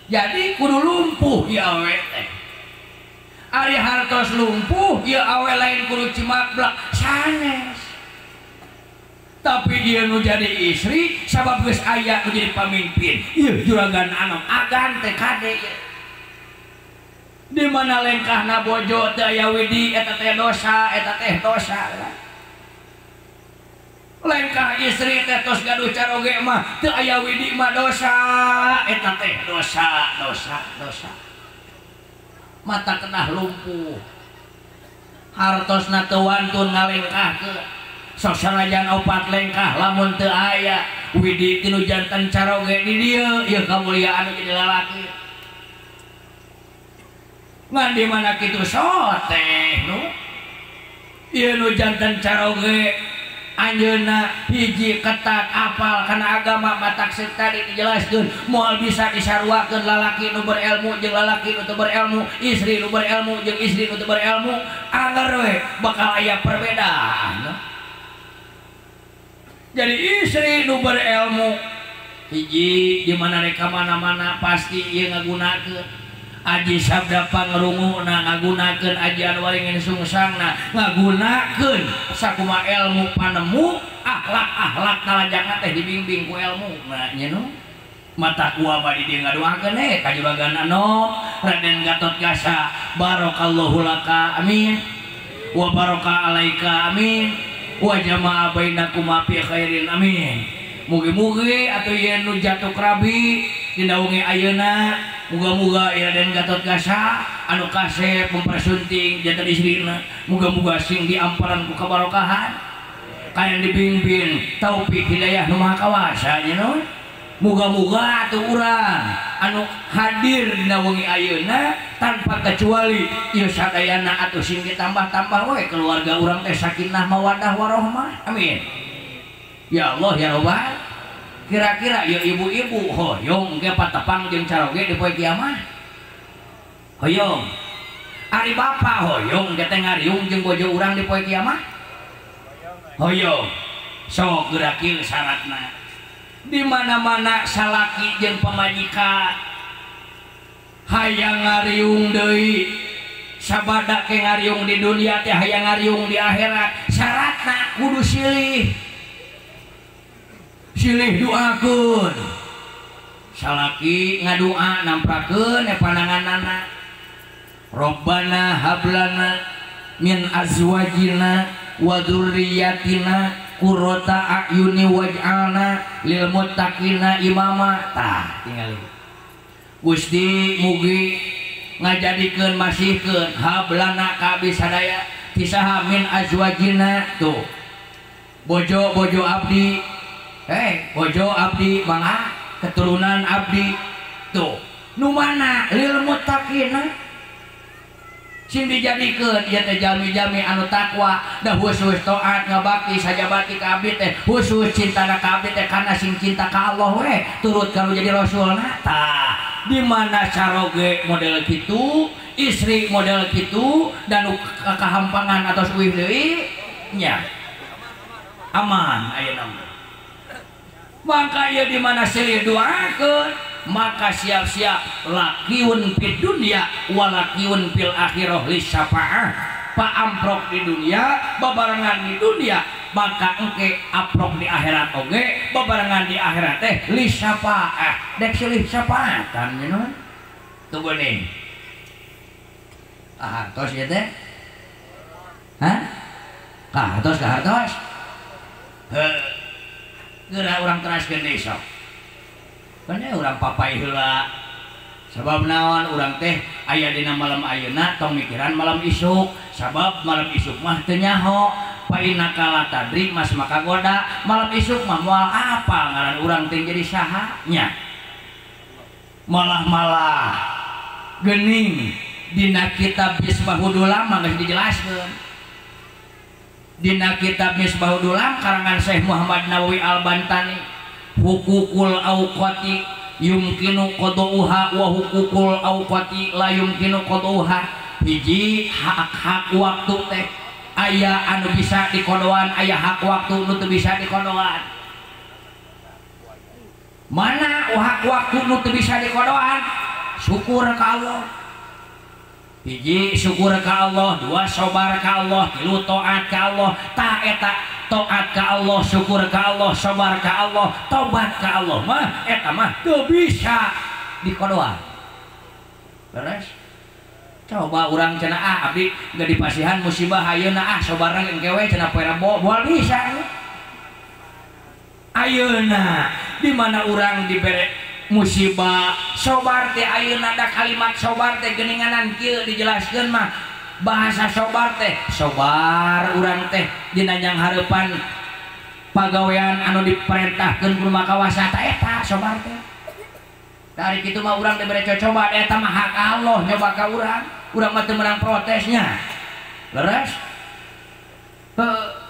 Jadi kudu lumpuh ieu awe teh. Ari hartos lumpuh ieu awe lain kudu cimablak sanes. Tapi dia nu jadi istri sabab geus aya nu jadi pamimpin. Ieu juragan anom agan teh kade ieu. Di mana lengkahna bojo teu aya widi eta teh dosa, eta teh dosa. Lengkah istri teh tos gaduh caroge mah teu aya widi mah dosa, eta teh dosa, dosa, dosa. Mata kenah lumpuh. Hartosna teu wantun ngalengkahkeun. Sok sanajan opat lengkah lamun teu aya widi tinu jantan caroge di dieu ieu kamuliaan nu jadi lalaki. Ngan di mana kitu soteh nu ieu nu jantan caroge anjeunna hiji ketat apal kana agama matak seuk tadi dijelaskeun moal bisa disaruakeun lalaki nu berilmu jeung lalaki nu teu berilmu, istri nu berilmu jeung istri nu teu berilmu, anger we bakal aya perbedaan. Jadi istri nu berilmu hiji di mana rek mana-mana pasti ieu ngagunakeun aji sabda pangrunguna ngagunakeun ajian waringin sungsangna ngagunakeun sakumaha ilmu panemu akhlak-akhlak talajangna teh dibimbing ku ilmu nah nya nu mata ku abadi dieu ngadoakeun ka juragan anom Raden Gatot Kaca barakallahu laka amin wa baraka alaika amin wa jama'a bainakuma fi khairin amin. Mugi-mugi atuh yen nu jatuh krabi dina wengi ayeuna muga-muga Raden Gatot Kaca anu kasep mempersunting jantan istrina muga-muga sing diamparan ku kabarokahan kaya dibimbing taufik hidayah nu maha kawasa nya nu. Muga-muga atuh urang anu hadir dina wengi ayeuna tanpa kecuali ieu sadayana atuh sing ditambah-tambah we keluarga urang teh sakinah mawaddah warahmah amin. Ya Allah ya Rabbal. Kira-kira ya ibu-ibu hoyong ge patepang jeung caroge di poe kiamat. Hoyong. Ari bapa hoyong ge teh ngariung jeung bojo urang di poe kiamat. Hoyong. Sok geura kieu syaratna. Di mana-mana salaki jeung pamajikan hayang ngariung deui sabada ke ngariung di dunia teh hayang ngariung di akhirat syaratna kudu silih. Silih doakeun salaki ngadua namprakeun pandanganana Rabbana hablana min azwajina wa dzurriyyatina qurrata a'yuni waj'alna lil muttaqina imama. Tah tingali Gusti mugi ngajadikeun masihkeun hablana ka abdi sadaya tisaha min azwajina tuh bojo-bojo abdi bojo abdi mangga keturunan abdi tuh nu mana lil muttaqina sing dijadikeun ieu teh jalmi-jalmi anu takwa da khusus taat ngabakti sajabati ka abdi teh khusus cintana ka abdi teh kana sing cinta ka Allah we turut ka nu jadi rasulna. Tah di mana caroge model kitu istri model kitu dan nu kahampangan atos uih deui nya aman ayeuna mah. Maka ia di mana silih doakeun maka siap-siap lakiun fid dunya wa lakiun fil akhirah lisyafaah. Paamprok di dunia babarengan di dunia maka engke aprok di akhirat oge babarengan di akhirat teh lisyafaah dek silih syafaatan nya nu tuh geuning kahartos ieu teh hah kahartos kahartos heuh geura urang teraskeun deui sok. Kana urang papai heula. Sabab naon urang teh aya dina malam ayeuna tong mikiran malam isuk, sabab malam isuk mah teu nyaho. Fa innaka la tadri mas maka goda, malam isuk mah moal apal ngaran urang teh jadi saha nya. Malah-malah geuning dina kitab Misbahul Ulama geus dijelaskeun. Dina kitab Misbahul Ulam karangan Syekh Muhammad Nawawi Al-Bantani hukukul awqati yumkinu qada'uha wa hukukul awqati la yumkinu qada'uha. Hiji hak-hak waktu teh Aya anu bisa dikodoan, aya hak waktu nu teu bisa dikodoan. Mana hak waktu nu teu bisa dikodoan? Syukur ka Allah. Hiji syukur ka Allah, dua sabar ka Allah, tilu taat ka Allah. Tah eta taat ka Allah, syukur ka Allah, sabar ka Allah, tobat ka Allah mah eta mah teu bisa dikodoan. Beres? Coba urang cenah ah abdi geus dipasihan musibah ayeuna ah sabarna engke we cenah poe Rebo moal bisa. Ayeuna di mana urang dibere musibah sobar teh ayeuna da kalimat sobar teh geuninganan kieu dijelaskeun mah bahasa sobar teh sobar urang teh dina nyang hareupan pagawean anu diperintahkeun ku Maha Kawasa ta eta sobar teh. Dari kitu mah urang dibere cocoba eta mah hak Allah nyoba ka urang, urang mah teu meunang protesnya. Leres? Heuh.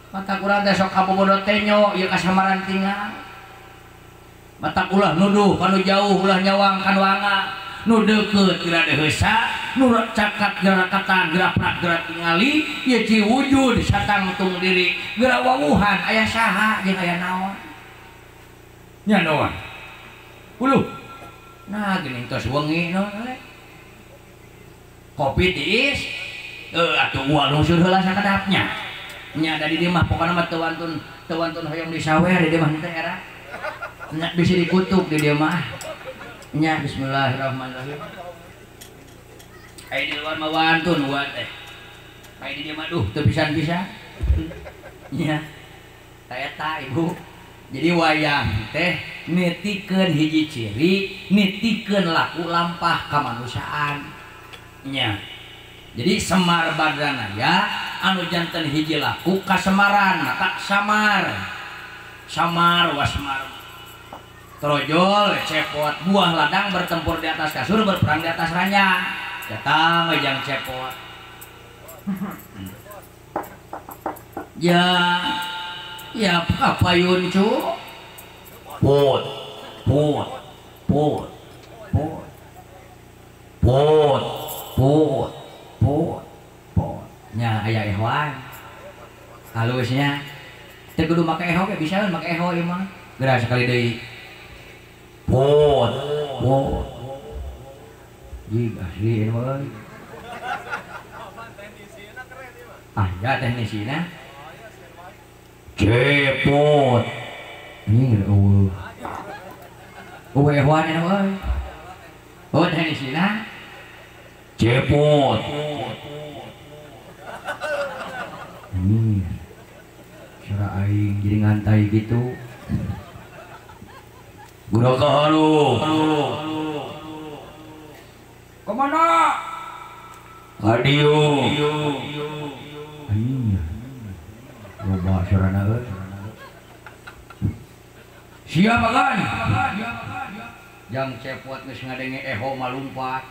Mata urang teh sok kabobodo tenyo ieu kasamaran tinggal. Mata ulah nuduh kanu jauh ulah nyawang kanu anga, nu deukeut geura deuheusa, nu cakat geura katan geura prak geura tingali, ieu ci wujud satangtung diri, geura wawuhan aya saha jeung aya naon. Nya naon? Uluh. Nah geuning tos wengi naon we. Kopi tiis atuh ual lungsur heula sakedapnya. Nya da di dieu mah pokona mah teu wantun hoyong disawer di dieu mah teh era. Nya bisa dikutuk di dieu mah. Nya bismillahirrahmanirrahim. Ai di luar mah wantun uan teh. Ai di dieu mah duh teu pisan-pisan. Nya. Ta eta ibu. Jadi wayang teh nitikeun hiji ciri, nitikeun laku lampah kamanusiaan. Nya. Jadi Semar Badranaya anu janten hiji laku kasemaran, mata samar. Samar wasmar. Trojol cepot, buah ladang bertempur di atas kasur, berperang di atas ranjang. Datang jang cepot. Ya ya kapayun cu. Pot pot pot pot pot pot pot pot. Nya aya ehwan. Halusnya teu kudu make eho ge bisa make eho ieu mah. Geura sekali deui. Pot pot. Jig asli ieu mah. Ah ya teknisina. Cepot. Ini eueuh. Eueuh ehwan ieu euy. Oh teknisina. Cepot. Suara aing jadi ngantai gitu. Gura kaharu. Kemana? Kadieu. Anjing. Loba suarana euy. Siap kan? Jang cepot geus ngadenge eho malumpat.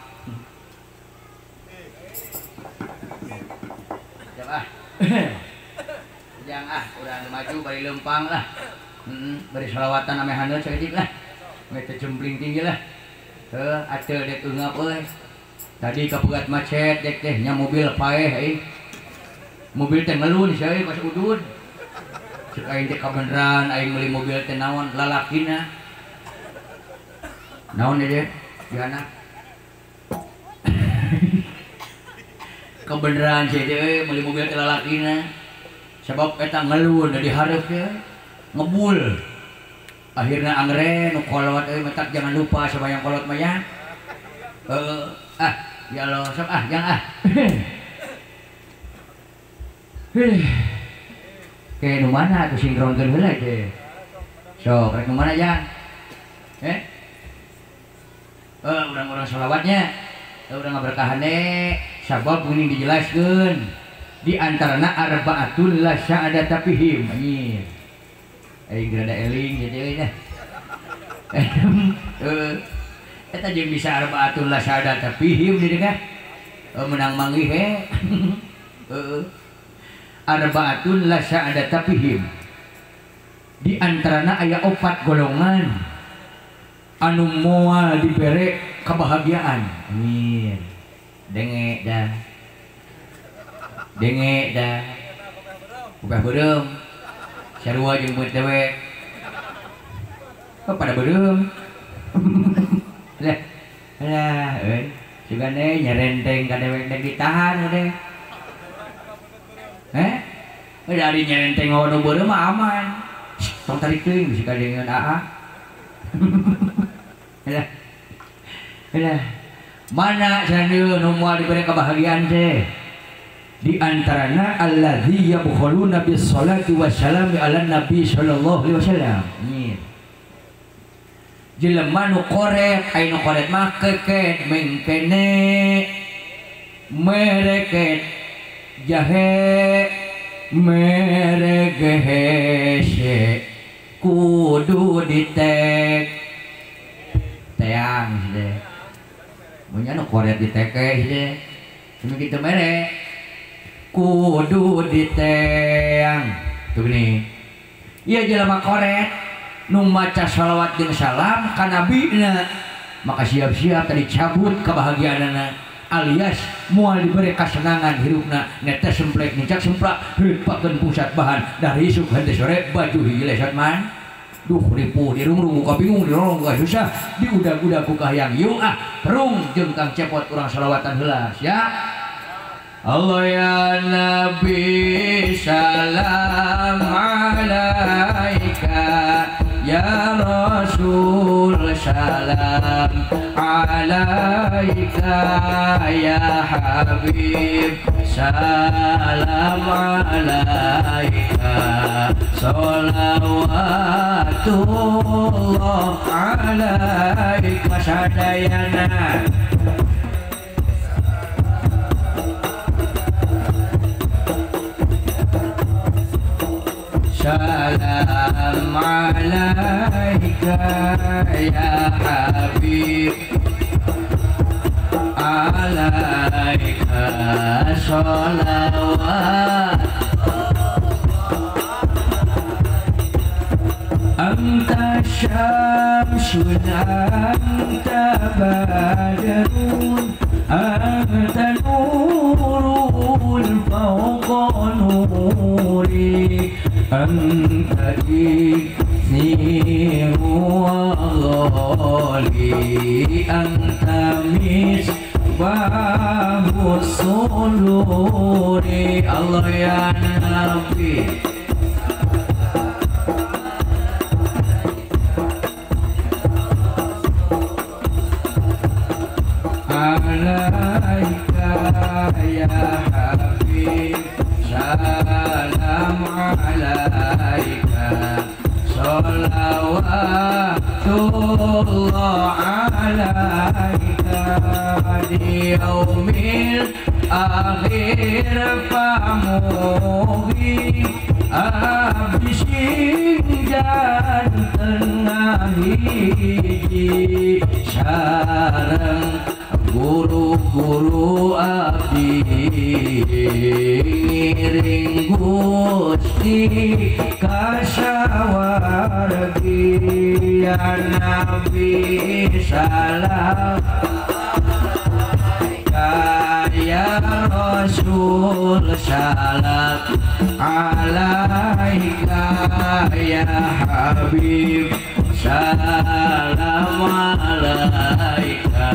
Jang ah. Jang ah, urang maju bari lempang lah. Bari sholawatan ame haneut saeutik lah. Meh teu jempling tinggi lah. Heuh, atuh dek eungap euy. Tadi kapegat macet dek teh nya mobil paeh euy. Mobil teh ngelun sia euy pas udud. Cek aing teh kabeneran aing meuli mobil teh naon lalakina. Naon ieu di anak. Kebeneran sih teh meuli mobil teh lalakina. Sebab eta ngelun dari hareup teh ngebul. Akhirna angre nu kolot euy metak jangan lupa sama yang kolot mah ya. Ah ya Allah sok ah jangan ah. Ke nu mana atuh sinkronkeun heula teh. Sok rek nu mana jang? Urang-urang sholawatnya, urang ngaberkahane sabab geuning dijelaskeun di antarana arba'atul la sya'adata fihim anjir. Aing rada eling jadi euy dah. Eta jeung bisa arba'atul la sya'adata fihim jadi kah? Menang manggih he. Heeh. Arba'atul la sya'adata fihim. Di antarana aya opat golongan anu moal dibere kebahagiaan. Amin. Denge dah. Denge dah. Upeh beureum. Sarua jeung beut dewek. Kok pada beureum. Lah, lah euy, sugan deui nyerenteng ka dewek dek ditahan udah. Eh? Udah ari nyerenteng nu beureum mah aman. Tong tarik teuing bisi kadengeun aa. Lah. Lah. Mana cenah nu moal dibere kebahagiaan teh? Di antarana allazi yabkhuluna bis salati wassalami ala nabi sallallahu alaihi wasallam. Jelema nu koret, aya nu koret mah keket mengkene mereket jahe meregehese kudu ditek teang sih. Munya nu koret diteke sih. Cuma kitu mere kudu diteang tuh gini. Iya jelema koret nu maca shalawat jeung salam ka nabina maka siap-siap tadi cabut kebahagiaanana alias moal diberi kasenangan hirupna netes semplek nincak semplak heupakeun pusat bahan dari isuk henteu sore baju hiji lesot man duh ripuh dirungrung ka bingung dirorong ka susah diudag-udag ku kahayang yuk ah terung jeung Kang Cepot urang shalawatan heula siap. Allah ya Nabi salam alaika ya Rasul salam alaika ya Habib salam alaika sholawatullah alaika sadayana. Salam alaika ya Habib alaika sholawat anta syamsun anta badrun anta nurun fawqa nuri anta izni wa ghali anta misbahus suluri. Allah ya Nabi alaika ya Habib salam alaika sholawatullah alaika di yaumil akhir pamugi abdi sing janten hiji sareng guru-guru abdi ngiring Gusti kasawargi ya Nabi salam ya Rasul salam alaika ya Habib salam alaika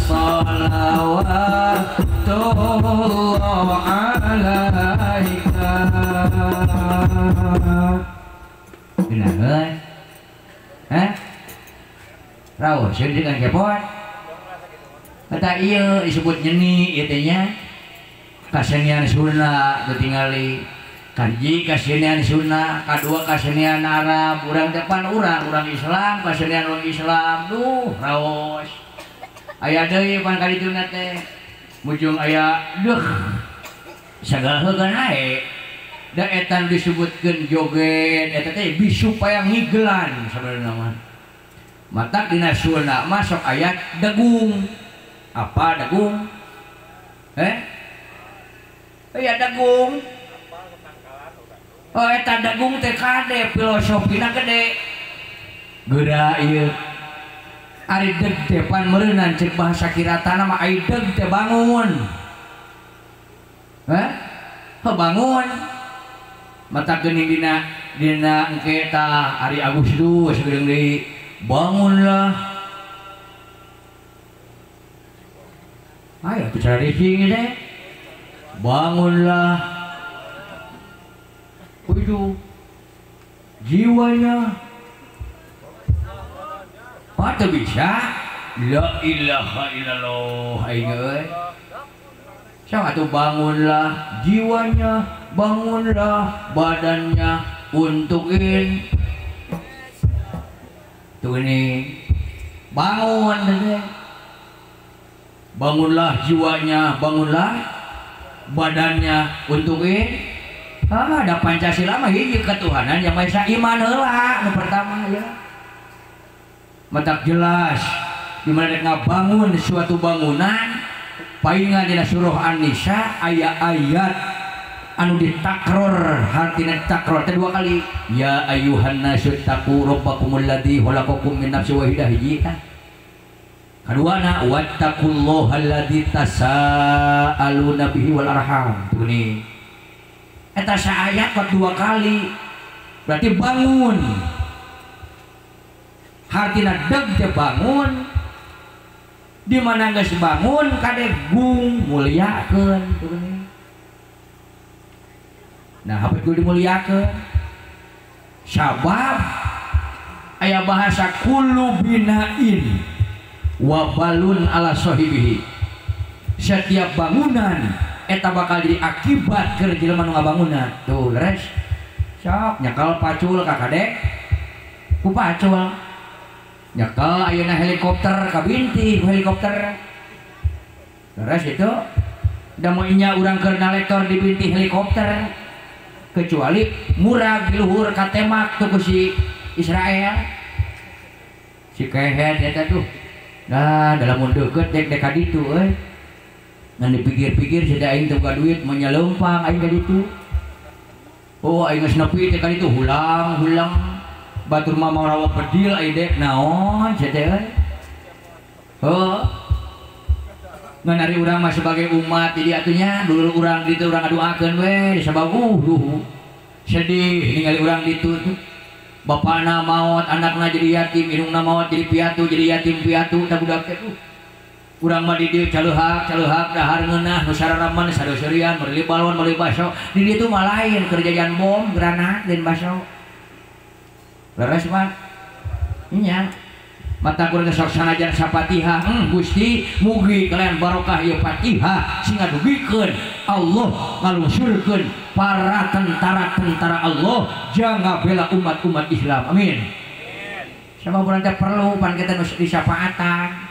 sholawatullah alaika. Benar euy. Hah? Raos sieun dengan kepot. Kata ieu disebut nyeni ieu teh nya. Kasenian Sunda teu tingali. Kahiji kasenian Sunda, kadua kasenian Arab, urang depan urang Islam, kasenian urang Islam. Duh, raos. Aya deui pan ka dituna teh. Mujung aya deuh. Sagala heugeun ae. Da eta disebutkeun joget eta teh supaya ngigelan sabenerna mah. Matak dina Sunda mah sok aya degung. Apa degung? Eh? Aya degung. Oh eta degung teh kade filosofina gede. Geura ieu. Ari deg teh pan meureunan cek bahasa kiratana mah ai deg teh bangun. Hah? Bangun mata geuning dina dina engke tah ari Agustus geuning deui bangunlah. Ayo tuh cara racing teh. Bangunlah. Itu jiwanya. Patah bisa. La ilaha illallah aing euy. Sok atuh bangunlah jiwanya, bangunlah badannya untuk in. Tuh ini bangun deh. Bangunlah jiwanya, bangunlah badannya untuk in. Ah, ada Pancasila mah hiji ketuhanan yang Maha Esa iman heula nu pertama ya. Matak jelas di mana rek ngabangun suatu bangunan paingan dina surah An-Nisa aya ayat anu ditakror hartina takror teh dua kali ya ayyuhan nasu taqu rabbakumul ladzi khalaqakum min nafsin wahidah hiji tah. Kaduana wattaqullaha alladzi tasaaluna bihi wal arham. Tuh nih. Eta saayat buat dua kali. Berarti bangun. Hartina deg teh bangun. Di mana geus bangun kade gung muliakeun tuh nih. Nah, apa kudu dimuliakeun? Sabab aya bahasa kullu binain wa balun ala sahibihi. Setiap bangunan eta bakal jadi akibat keur jelema nu ngabangunan. Tuh leres. Sok nyekal pacul ka kadek ku pacul. Nyekal ayeuna helikopter ka binti ku helikopter. Leres itu. Da moal nya urang keur nalektor di binti helikopter. Kecuali murag di luhur katemak tuh ku si Israel. Si kehed eta tuh. Nah, dalam mun deukeut dek dek ka ditu euy. Ngan dipikir-pikir sudah aing teu boga duit moal nyaleumpang aing ka ditu. Oh, aing geus nepi teh ka ditu hulang-hulang. Batur mah mau rawa bedil aing dek naon sia teh euy. Heuh. Ngan ari urang mah sebagai umat di dieu atuh nya dulur urang di ditu urang ngadoakeun we sabab sedih ningali urang ditu tuh. Bapana maot, anakna jadi yatim, indungna maot jadi piatu, jadi yatim piatu tah budak teh tuh. Urang mah di dieu caleuhak, caleuhak dahar ngeunah nu sararaman sareuserian meuli balon, meuli baso. Di dieu mah lain keur jajan bom, granat lain baso. Leres mah. Nya. Mata kurang sok sanajan Sapatihah, Gusti mugi kalian barokah ieu Fatihah sing ngadugikeun Allah ngalungsurkeun para tentara-tentara Allah jang ngabela umat-umat Islam. Amin. Sabab urang teh perlu pan kita nu disapaatan.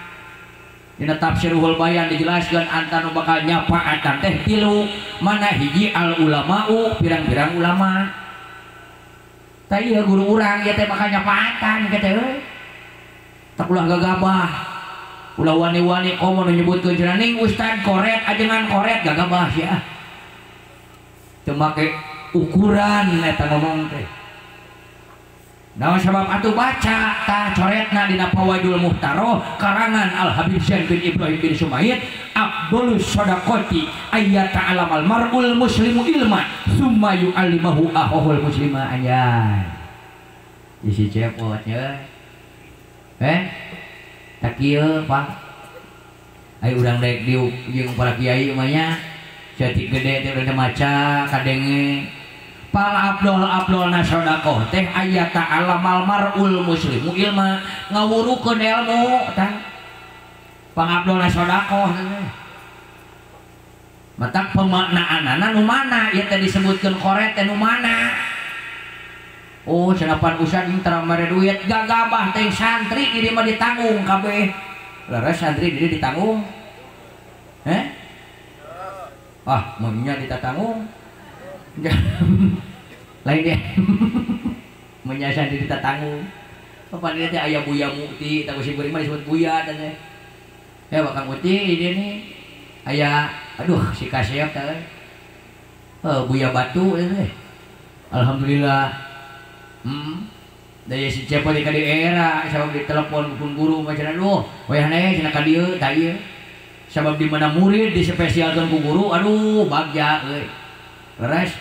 Dina tafsir Ruhul Bayan dijelaskeun antara nu bakal nyapaatan teh tilu, mana hiji al ulama'u pirang-pirang ulama. Tah ieu guru urang ieu teh bakal nyapaatan kitu euy. Tak ulah gagabah, ulah wani-wani komo nu nyebutkeun cenah ning ustad koret ajengan koret gagabah sia. Teu make ukuran eta ngomong teh. Naon sabab atuh baca tah coretna dina Fawaidul Muhtaroh karangan Al Habib Zain bin Ibrahim bin Sumait afdhalus shadaqati ayyata alamal mar'ul muslimu ilma summa yu'allimahu akhahul muslima anjay. Isi cepot nya. Tak kieu Pak. Ayo urang daek diuk jeung para kiai mah nya. Saeutik gede teh urang teh maca kadenge. Pang abdol-abdolna sedekah teh aya ta'alamal mar'ul muslimu ilma ngawurukeun ilmu tah. Pang abdolna sedekah teh. Matak pemaknaanana nu mana ieu teh disebutkeun koret teh nu mana? Oh, senapan usah jeung tara mere duit gagabah teh santri di dieu mah ditanggung kabeh. Leres santri di dieu ditanggung. Heh? Ah, mun nya ditatanggung. Lain dia. Mun nya santri ditatanggung. Apa dia teh aya Buya Mukti, tah si kuring mah disebut Buya teh. Ya Kang Uti di dieu nih. Aya aduh si kasep teh. Buya Batu teh. Alhamdulillah. Daya si cepot di era sabab ditelepon pun guru macam aduh wayahna cenah ka dieu tah ieu sabab di mana murid dispesialkeun ku guru aduh bagja euy Leres.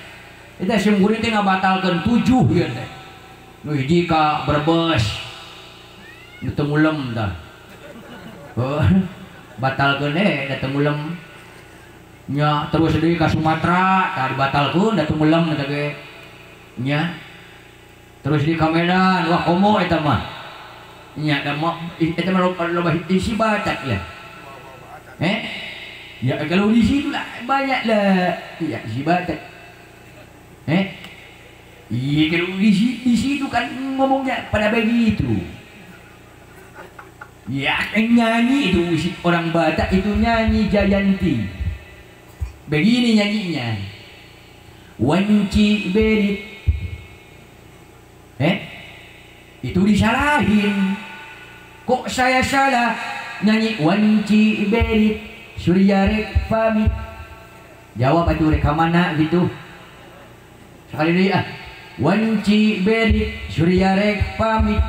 Itu sim kuring teh ngabatalkeun 7 ieu teh. Nu hiji ka Brebes. Nu teu ngulem tah. Heuh. Batalkeun eh da teu ngulem. Nya terus deui ka Sumatera tah dibatalkeun da teu ngulem eta ge. Nya. Terus di ka Medan, wah komo eta mah. Nya da mah eta mah loba isi Batak lah. Ya kalau di situ lah banyak lah. Ya isi Batak. Iya kalau di situ kan ngomongnya pada begitu. Ya nyanyi itu orang Batak itu nyanyi Jayanti. Begini nyanyinya. Wanci berit. Itu disalahin. Kok saya salah nyanyi wanci berit surya rek pamit. Jawab atuh rek ka mana gitu. Sekali deui ah. Wanci berit surya rek pamit.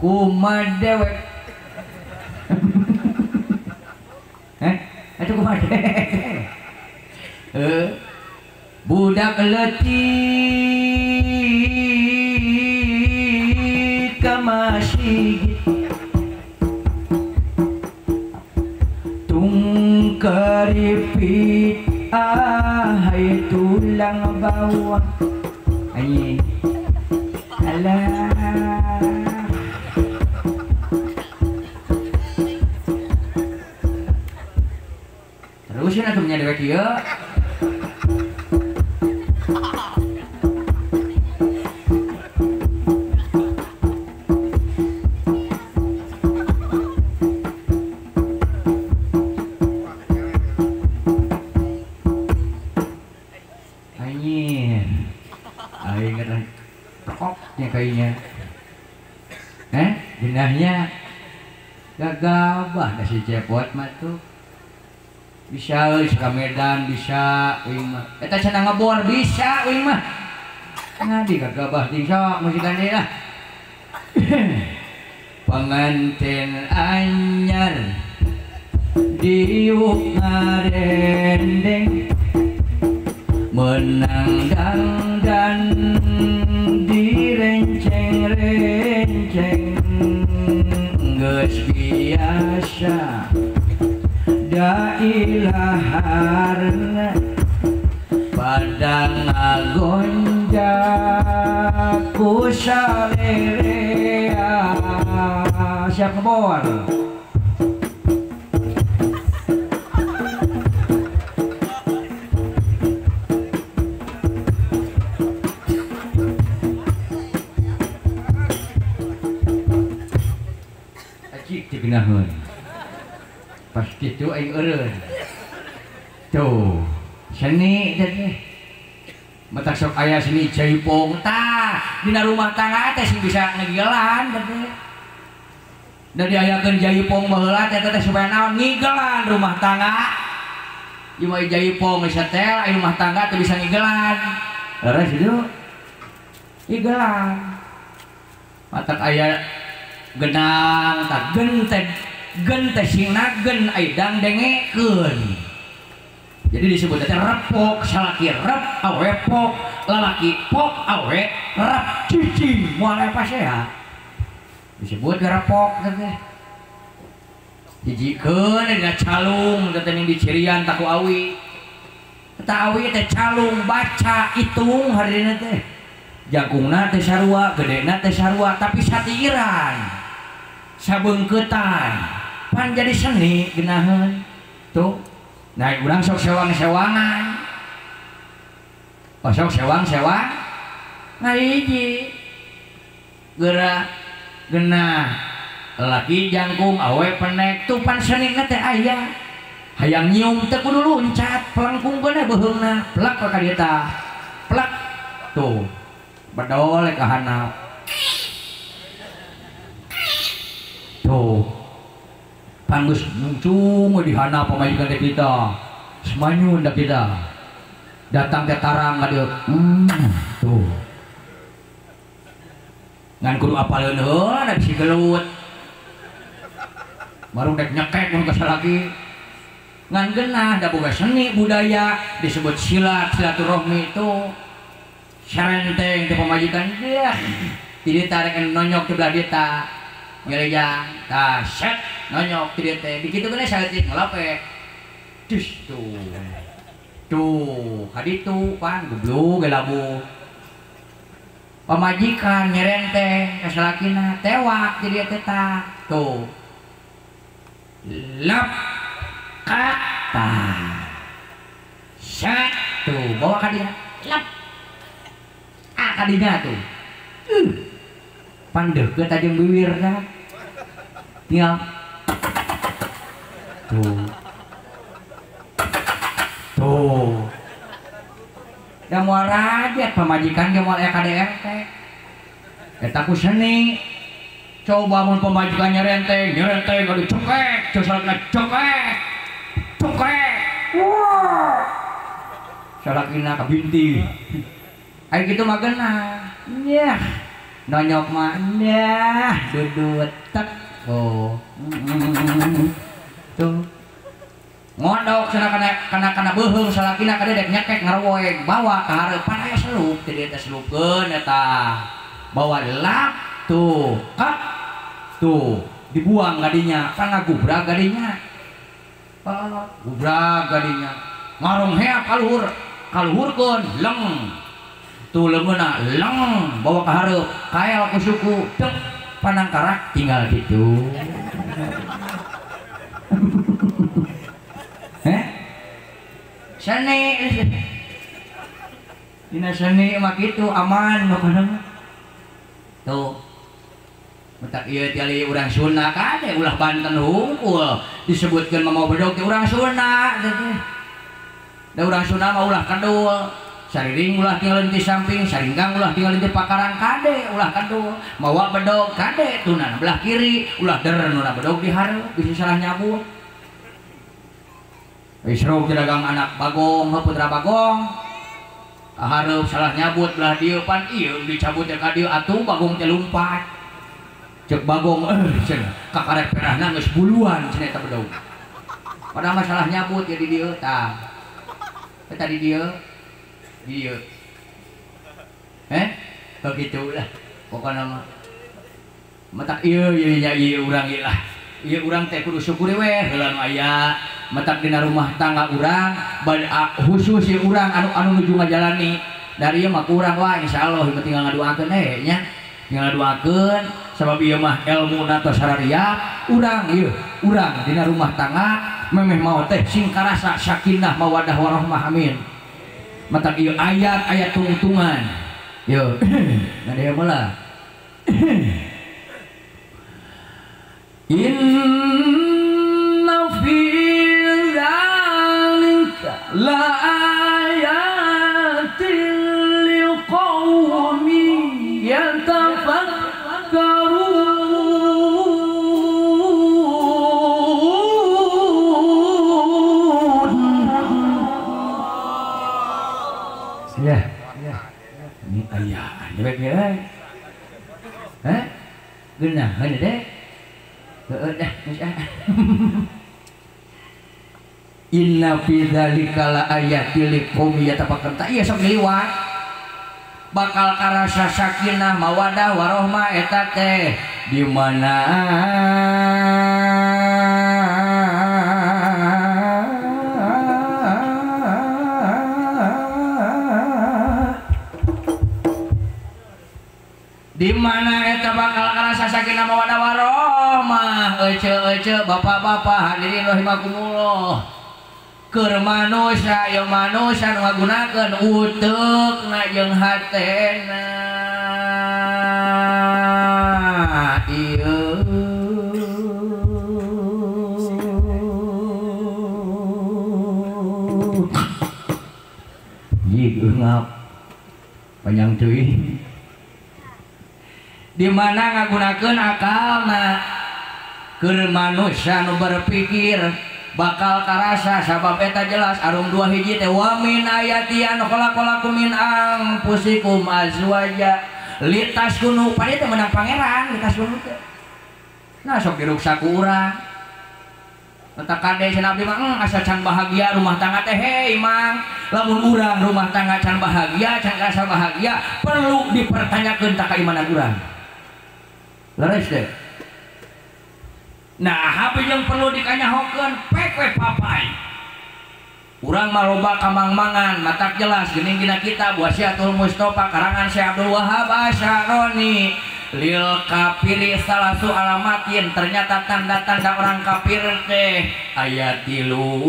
Kumaha dewek. Itu kumaha dewek. Budak leutik ka masjid tung karipit ahai tulang bawah anjing alah. Terusin atuh nya dewek ieu. Kayaknya jenahnya gagabah nasi cepot mah tuh bisa euy ka Medan bisa euy mah eta cenah ngebor bisa euy mah ngadi gagabah ting sok musikan deui lah. Pengantin anyar diuk ngarendeng menang dangdan direnceng-renceng geus biasa dailaharna pada ngagonjak ku salerea siap ngebor. Geunaheun pas kitu aing eureun tuh seni teh matak sok aya seni jaipong tah dina rumah tangga teh sing bisa ngigelan teh da diayakeun jaipong baheula teh teh supaya naon ngigelan rumah tangga ieu mah jaipong geus setel aya rumah tangga teh bisa ngigelan leres itu igelan matak aya genang tak gente sing nagen aidang dengekeun. Jadi disebut teh repok salaki rep awe pok lalaki pok awe rep cicing moal pasea. Disebut repok teh. Hijikeun dina calung teh ning dicirian taku awi. Eta awi teh calung baca hitung harina teh. Jangkungna teh sarua, gedena teh sarua tapi satiiran. Sabeungkeutan pan jadi seni geunaheun tuh. Nah urang sok sewang-sewangan oh sok sewang-sewang ngahiji geura geunah lalaki jangkung awe penek tuh pan senina teh aya hayang nyium teh kudu luncat pelengkungkeun we beuheungna plak ka dieu tah plak tuh bedol ka handap tuh panggus muncung di handap pamajikan teh kita semanyun dah kita datang ke tarang ka dieu tuh ngan kudu apaleun heula da bisi gelut baru dek nyekek mun ka salaki Ngan genah da boga seni budaya disebut silat silaturahmi itu sarenteng teh pamajikan dia. Jadi tarik nonyok di belah dia ta. Ngelejang tah set nonyok di dia teh. Dikitu keneh saeutik ngelape. Dus tuh. Tuh, kaditu pan goblok gelabu. Pamajikan nyerenteng ka salakina tewak di dia teh ta. Tuh. Lap kata. Set tuh bawa ka dia. Lap. Ah kadinya tuh. Pan deukeut aja bibirna. Tinggal. Tuh. Tuh. Da moal rajet pamajikan ge moal aya KDRT. Eta ku seni. Coba mun pamajikan nyerenteng, nyerenteng aduh cekek, salakina cekek. Cekek. Wah. Salakina kabinti. Aya kitu mah geunah. Nyah. Nonyok mah nyah, dudut tek. Oh. Tuh. Ngodok cenah kana beuheung salakina ka dek nyekek ngarowoeng bawa ka hareupan aya selup teh dia teh selupkeun eta. Bawa lap tuh, kap tuh dibuang gadinya, kan ngagubrak gadinya. Gubrak gadinya. Ngarong heak kaluhur, kaluhurkeun leng. Tuh leungeunna leng bawa ka hareup, kael ku suku, dek panangkarak tinggal gitu. Heh? Seni. Dina seni mah kitu aman pokona mah. Tuh. Matak ieu tiali urang Sunda kade ulah Banten hungkul disebutkeun mah bedog teh urang Sunda teh. Da urang Sunda mah ulah kedul. Sariring ulah tinggalin di samping, saringgang ulah tinggalin di pakarang kade ulah kedul. Mawa bedog kade tunana belah kiri, ulah der nuna bedog di hareup bisa salah nyabut. Isrog dagang anak Bagong, putra Bagong. Hareup salah nyabut belah dieu pan ieu dicabut teh ka dieu atuh Bagong teh lumpat. Cek Bagong cenah kakarek perahna geus buluan cenah eta bedog. Padahal mah salah nyabut ya di dieu tah. Eta di dieu. Di dieu. Begitu lah pokona mah. Matak ieu ieu nya ieu urang ieu lah. Ieu urang teh kudu syukuri weh heula nu aya. Matak dina rumah tangga urang khusus ieu urang anu nuju ngajalani dari ieu mah kurang wah insyaallah ieu tinggal ngaduakeun we nya. Tinggal ngaduakeun sabab ieu mah elmuna tos sararia urang ieu urang dina rumah tangga memeh maot teh sing karasa sakinah mawadah warahmah amin. Matak ieu ayat-ayat tungtungan. Yo, nah mula. Inna fi dzalika la ayatin liqaumin yatafakkarun. Ya, ini ayah, dewek ya. Hah? Geunah deh. Heeh dah, geus ah. Inna fi dzalika la ayatil liqaumin yatafakkarun. Tah ieu sok diliwat. Bakal karasa sakinah mawadah warohmah eta teh di mana di mana eta bakal karasa sakinah mawadah warohmah. Ece bapak-bapak hadirin rahimakumullah. Keur manusia ieu manusia nu ngagunakeun uteukna jeung hatena ieu. Jig eungap panjang teuing. Di mana ngagunakeun akalna keur manusia nu berpikir bakal karasa sabab eta jelas arum dua hiji teh wa min ayati an khalaqalakum min anfusikum azwaja litaskunu. Padahal teh menang pangeran litaskunu teh. Nah sok diruksa ku urang. Mata kade cenah abdi mah asa can bahagia rumah tangga teh hei mang. Lamun urang rumah tangga can bahagia, can rasa bahagia, perlu dipertanyakeun ta keimanan urang. Leres deh. Nah, apa yang perlu dikanyahokeun pek we papai. Urang mah loba kamang-mangan, matak jelas geuning dina kitab Wasiatul Mustofa karangan Syekh Abdul Wahab Asy'arani. Lil kafiri salasu alamatin, ternyata tanda-tanda orang kafir teh aya tilu.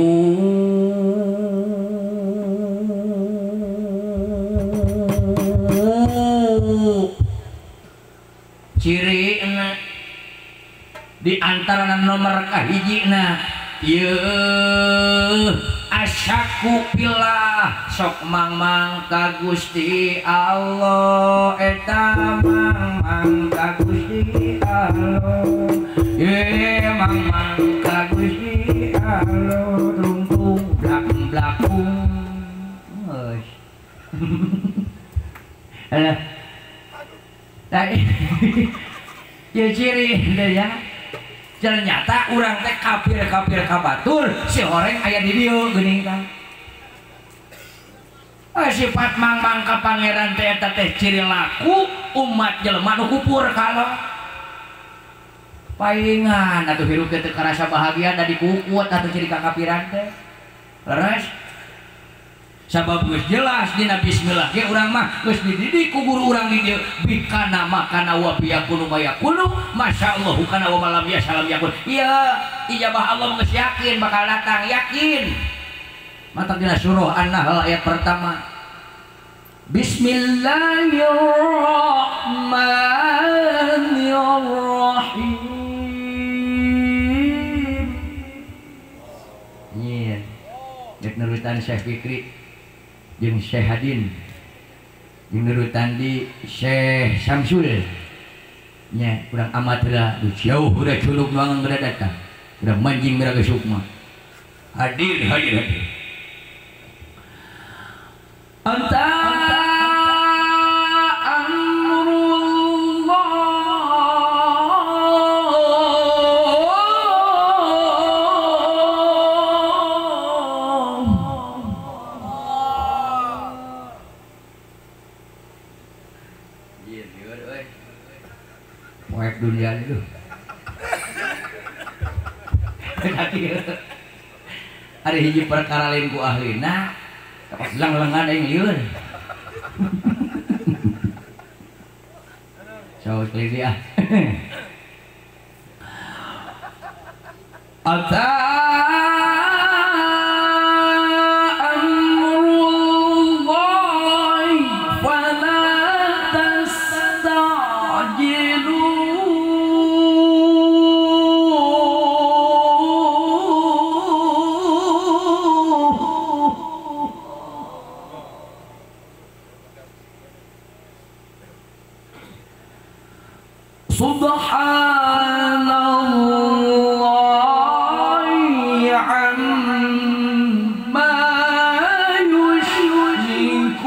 Ciri di antara nomor kahijina ieu asyaku pilah sok mangmang ka Gusti Allah eta mangmang ka Gusti Allah ye mangmang ka Gusti Allah rungtung blak-blakung geus alah tadi ieu ciri teh ya. Ternyata urang teh kafir-kafir kabatur si horeng aya di dieu geuning tah. Sifat mangmang ka pangeran teh eta teh ciri laku umat jelema nu kupur kalau palingan atuh hirup teh teu karasa bahagia da dikukut atuh ciri kakafiran teh. Leres? Sabab geus jelas dina bismillah ge urang mah geus dididik ku guru urang di dieu bikana makana wa biyakunu mayakunu masyaallahu kana wa malam ya salam yakun. Ieu ijabah Allah geus yakin bakal datang yakin. Mata dina surah An-Nahl ayat pertama. Bismillahirrahmanirrahim. Nyeun. Rek nurutan Syekh Fikri jeung Syekh Hadin jeung nurutan di Syekh Samsul nya urang amat heula jauh udah culuk doang geura datang urang manjing mira ge sukma hadir hadir hadir anta dunia itu ada hiji perkara lain ku ahlina kapas lang-lengan aing lieur so kelidi ah ata amrullahi fala tastajilu. Subhanallahi amma yusyrikun.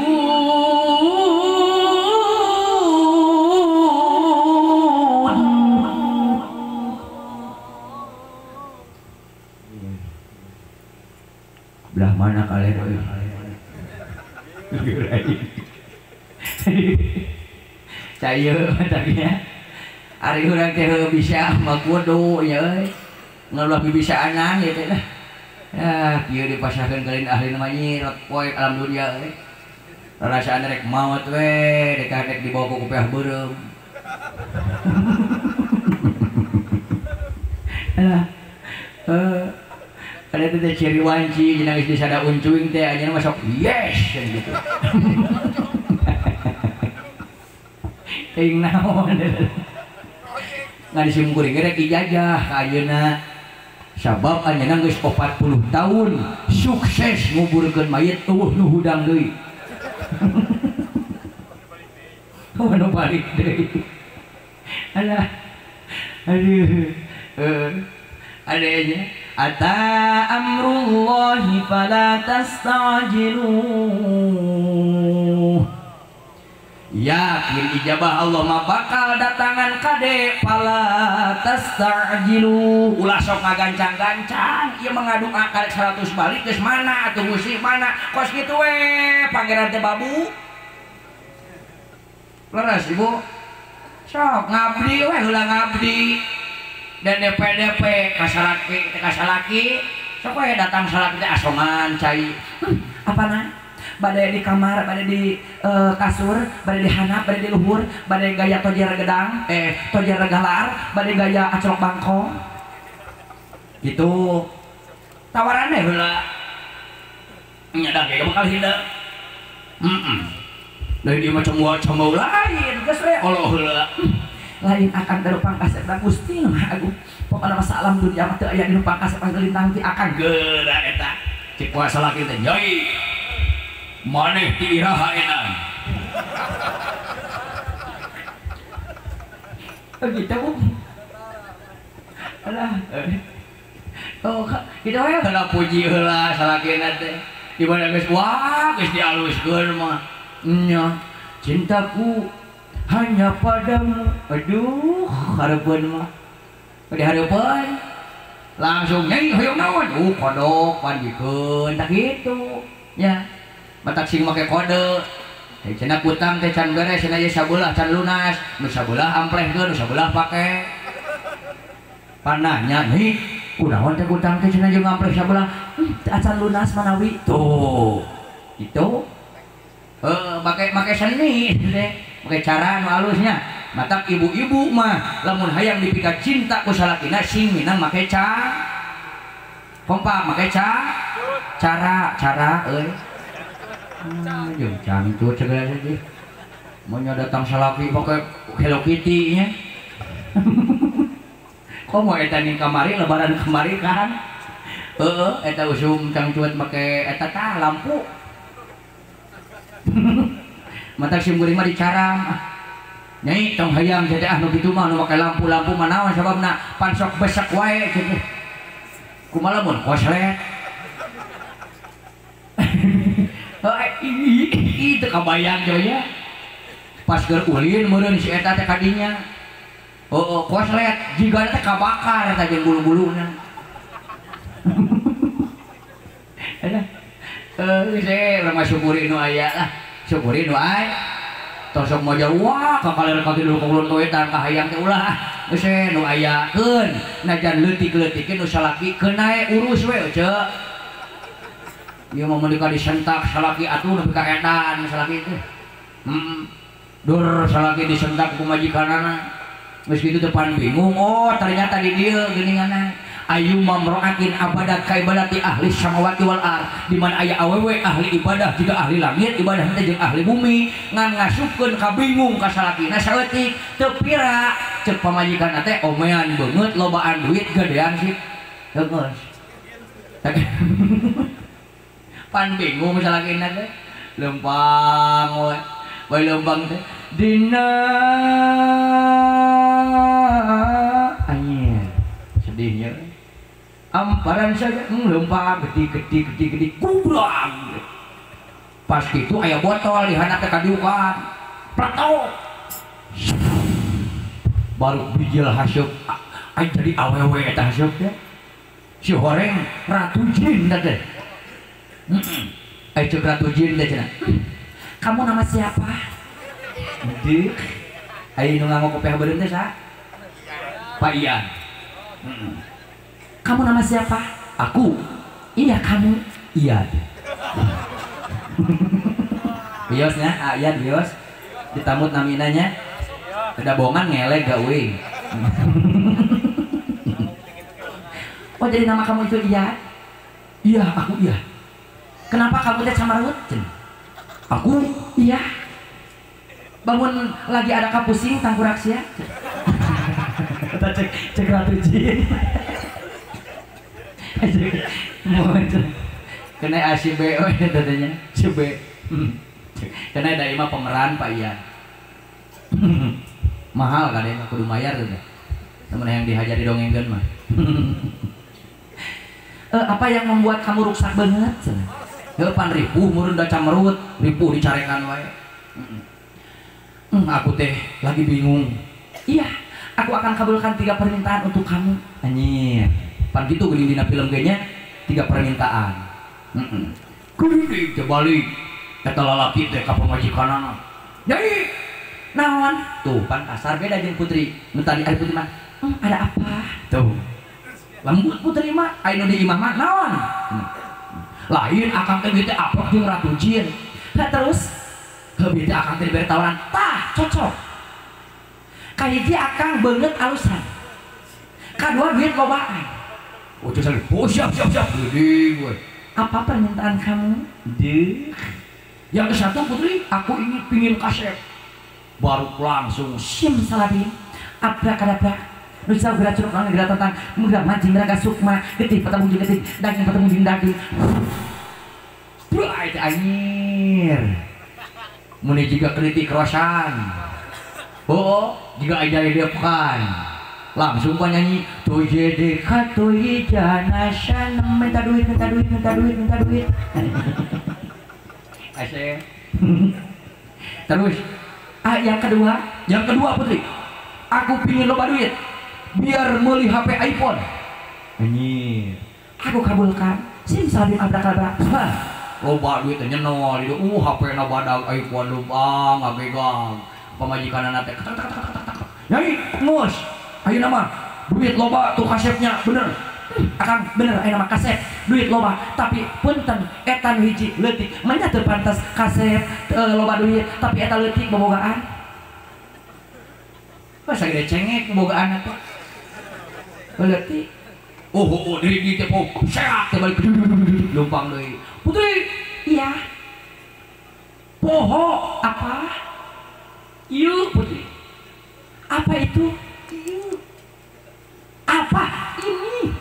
Belah mana kalian? Saya tadinya ari urang teh bisa mah kudu nya euy ngaluah bibisaanan ieu teh lah. Ah kieu dipasahkeun ka lain ahli mah nyirot poe alam dunia euy. Rarasaan rek maot we rek rek dibawa ku kupeah beureum. Alah ada teh ciri wanci jeung geus disada uncuing teh anjeunna masuk yes gitu. Teuing naon. Ngan sim kuring rek ijajah ka ayeuna sabab anjeunna geus 40 tahun sukses nguburkeun mayit eueuh nu hudang deui. Eueuh nu balik deui. Alah. Aduh. Adanya ata amrullahi fala tastajiluh. Yakin ijabah Allah mah bakal datangan kade fala tasta'jilu ulah sok ngagancang-gancang ieu mah ngadua karek 100 balik geus mana atuh Gusti mana kos kitu we pangeran teh babu leres ibu sok ngabdi we heula ngabdi dan DP-DP kasalaki teh kasalaki sok we datang salaki teh asongan cai apana badai di kamar, badai di kasur, badai di hanap, badai di luhur, badai gaya tojer gedang, tojer galar, badai gaya acolok bangkong. Gitu. Tawarannya heula. Nya da ge bakal hina. Dari dia macam cemau lain, geus we Allah heula. Lain akan darupang kasep da Gusti nu Maha Agung. Pokona mah alam dunia mah teu aya di nu pangkasep lintang ti akang geura eta. Cek kuasa laki teh nyai. Maneh ti iraha edan. Gitu bu. Alah. Oh, kitu we heula puji heula salakina teh. Di mana geus wah geus dialuskeun mah. Nya, cintaku hanya padamu. Aduh, hareupeun mah. Di hareupeun langsung nyai hoyong naon? Kodok pandikeun tah kitu. Nya. Matak sing make kode. Teh cenah kutang teh can beres cenah ieu sabelah can lunas, nu sabelah amplehkeun, nu sabelah pake. Panahnya nih, kunaon teh kutang teh cenah jeung ampleh sabelah, teu acan lunas manawi. Tuh. Itu make seni teh, make cara nu alusnya. Matak ibu-ibu mah lamun hayang dipika cinta ku salakina sing minang make cara. Kompak make cara, cara euy. Jeung cangcut segala saja. Maunya datang salaki pakai Hello Kitty nya. Kok mau eta ning kamari lebaran kamari kan? Heeh, eta usum cangcut make eta tah lampu. Matak sim kuring mah dicaram. Nyai tong hayang jadi ah nu kitu mah nu make lampu-lampu mah naon sababna pan sok besek wae cenah. Kumaha lamun koslet. Itu kabayang coy ya. Pas keur ulin meureun si eta teh kadinya. Oh, koslet jigana teh kabakar eta jeung bulu-buluna. Alah. Geus urang mah syukuri nu aya lah. Syukuri nu aya. Tong sok moja wah ka kaler ka tilu ka ulun wetan ka hayang teh ulah. Geus nu ayakeun najan leutik-leutikeun nu salaki keun nae urus we ceu. Ieu mah mun disentak salaki atuh nepi ka edan salaki teh. Dur salaki disentak ku majikanana. Geus kitu teh pan bingung, oh ternyata di dieu geuninganna. Ayu mamra'atin abadat ka ibadati ahli samawati wal ar. Di mana aya awewe ahli ibadah jiga ahli langit, ibadah teh jeung ahli bumi, ngan ngasupkeun ka bingung ka salakina saeutik teu pira ceuk pamajikanna teh omean beungeut lobaan duit gedean sih. Geus. Pan bingung salakina teh lempang we bae lempang teh dina anjir sedihnya amparan saja lempang gede gede gede gede kubrang pas kitu aya botol di handap teh kadiukan platok baru bijil haseup ai jadi awewe eta haseup teh si horeng ratu jin teh. Cek ratu jin teh cenah. Kamu nama siapa? Dik. Ai nu nganggo kopiah beureum teh saha? Pak Ian. Kamu nama siapa? Aku. Iya kamu. Iya. Biosnya, Ian bios. Ditamut namina nya. Ada bohongan ngeleg gak uing. Oh jadi nama kamu itu Iya? Iya, aku iya. Kenapa kamu teh camarut? Aku? Iya. Bangun lagi ada kapusing tangkurak sia. Kita cek cek ratu jin. Kena ACB oh katanya. CB. Kena ada imah pemeran Pak Ian. Mahal kan ya, kudu mayar tuh. Temen yang dihajar di dongengkeun mah. Apa yang membuat kamu rusak banget? Heuh pan ripuh meureun da camerut, ripuh dicarekan wae. Aku teh lagi bingung. Iya, aku akan kabulkan 3 permintaan untuk kamu. Anjir. Pan gitu geuning dina film ge nya 3 permintaan. Heeh. Teh balik eta lalaki teh ka pamajikanana. Nyai, naon? Tuh pan kasar beda jeung putri. Nu tadi ari putri mah, ada apa? Tuh. Lembut putri mah, aya nu di imah mah naon? Lain akang teh teh apok jeung ratu jin. Lah terus heuh teh akang teh dibere tawaran. Tah, cocok. Kahiji akang beungeut alusan. Kadua duit lobaan. Oh, oh siap siap siap. Gede gue. Apa permintaan kamu? Deh. Yang ke satu putri, aku ingin pingin kaset. Baru langsung sim salabim, abrakadabra. Nusa gerak curug nang gerak tentang menggerak mancing mereka sukma getih patemu jeung getih daging patemu jeung daging. Beuh teh anjir. Mun jiga kritik rosan. Oh, jiga aja depan. Langsung penyanyi tuje dekat tuji jana sanam minta duit minta duit minta duit minta duit. Asik. Terus yang kedua putri, aku pingin loba duit biar beli HP iPhone. Anjir, aku kabulkan. Sim salabim abrakadabra. Loba duit teh nyenol di HP na badag iPhone lubang ngagegang pamajikanana teh nyai ngus ayeuna mah duit loba tuh kasepnya bener. Akang bener ayeuna mah kasep duit loba tapi punten eta nu hiji leutik manya teu pantes kasep loba duit tapi eta leutik bobogaan. Wah sagede cengek bobogaan atuh leutik. Oh diri di teh seak teh balik lumpang deui. Putri, iya. Poho apa? Ieu putri. Apa itu? Ieu. Apa ini?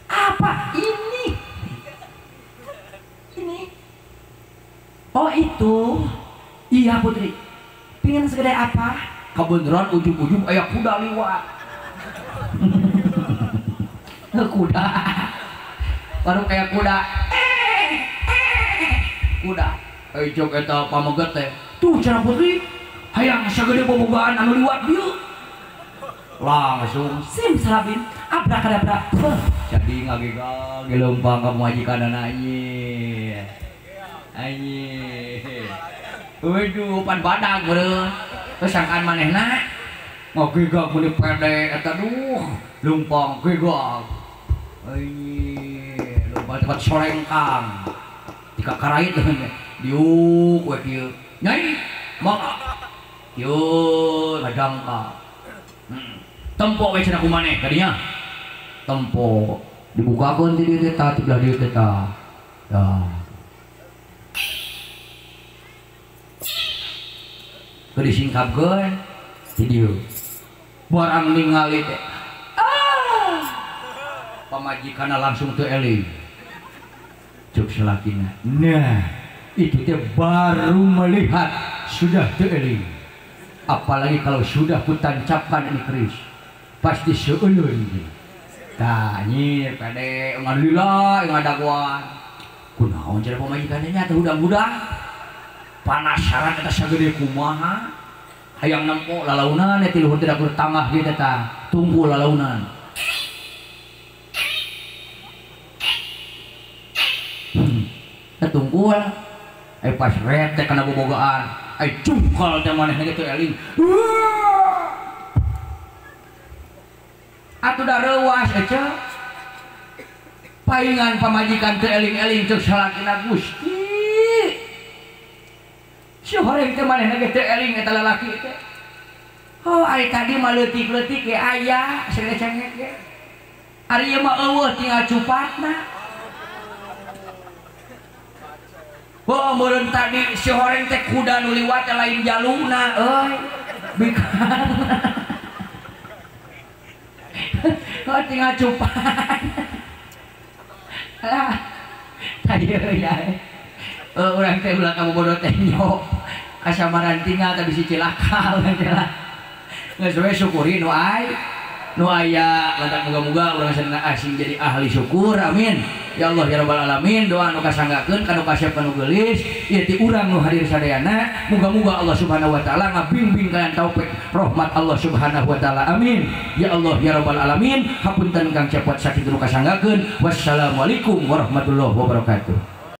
Apa ini? Ini. Oh itu. Iya putri. Pingin segede apa? Kebeneran ujung-ujung aya kuda liwat. Kuda. Baru kayak kuda. Kuda. Jok eta pameget teh. Tuh cenah putri. Hayang sagede bobogaan anu liwat dieu. Langsung sim salabim abrakadabra. Jadi ngagegal gelempang ka pamajikanana anjir. Anjir. Waduh pan badag beureun. Terus sangkaan manehna ngagegag meuni pede eta duh leumpang gegag. Anjir, leumpang tempat sorengkang. Tika karait diuk we kieu. Nyai, mangga. Kieu ngadangka. Tempo we cenah ku maneh kadinya. Tempo dibukakeun ti dieu teh tah ti belah dieu teh tah. Tah. Keur disingkapkeun ti dieu. Barang ningali teh. Ah! Pamajikanna langsung teu eling. Cuk salakina. Nah, itu teh baru melihat sudah teu eling. Apalagi kalau sudah kutancapkan ini keris, pasti seuleun. Tah nyir pede ngalila ngadaguan. Kunaon cenah pamajikanna nya teh hudang-hudang. Panasaran eta sagede kumaha? Hayang nempo lalaunan eta luhur teh dapur tangah ge teh tunggu lalaunan. Teh tungkul. Pas ret teh kana bobogaan. Ai cungkal teh manehna ge teu eling. Atuh da reuas ece. Paingan pamajikan teu eling-eling ceuk salakina Gusti. Si horeng teh manehna ge teu eling eta lalaki teh. Oh ari tadi mah leutik-leutik ge aya sagede cengek ge. Ari ieu mah eueuh tinggal cupatna. Oh meureun tadi si horeng teh kuda nu liwat teh lain jaluna euy. Bikan. Oh tinggal cupat. Lah tadi ya. Urang teh ulah kamu bodoh teh nyo. Kasamaran tinggal teh bisi cilaka urang teh lah. Geus we syukuri nu ai. Nu aya lantak muga-muga urang sadayana asing jadi ahli syukur. Amin. Ya Allah ya Rabbal alamin, doa nu kasanggakeun ka nu kasep ka nu geulis ieu ti urang nu hadir sadayana, muga-muga Allah Subhanahu wa taala ngabimbing kalian taufik rahmat Allah Subhanahu wa taala. Amin. Ya Allah ya Rabbal alamin, hapunten Kang Cepot sakitu nu kasanggakeun. Wassalamualaikum warahmatullahi wabarakatuh.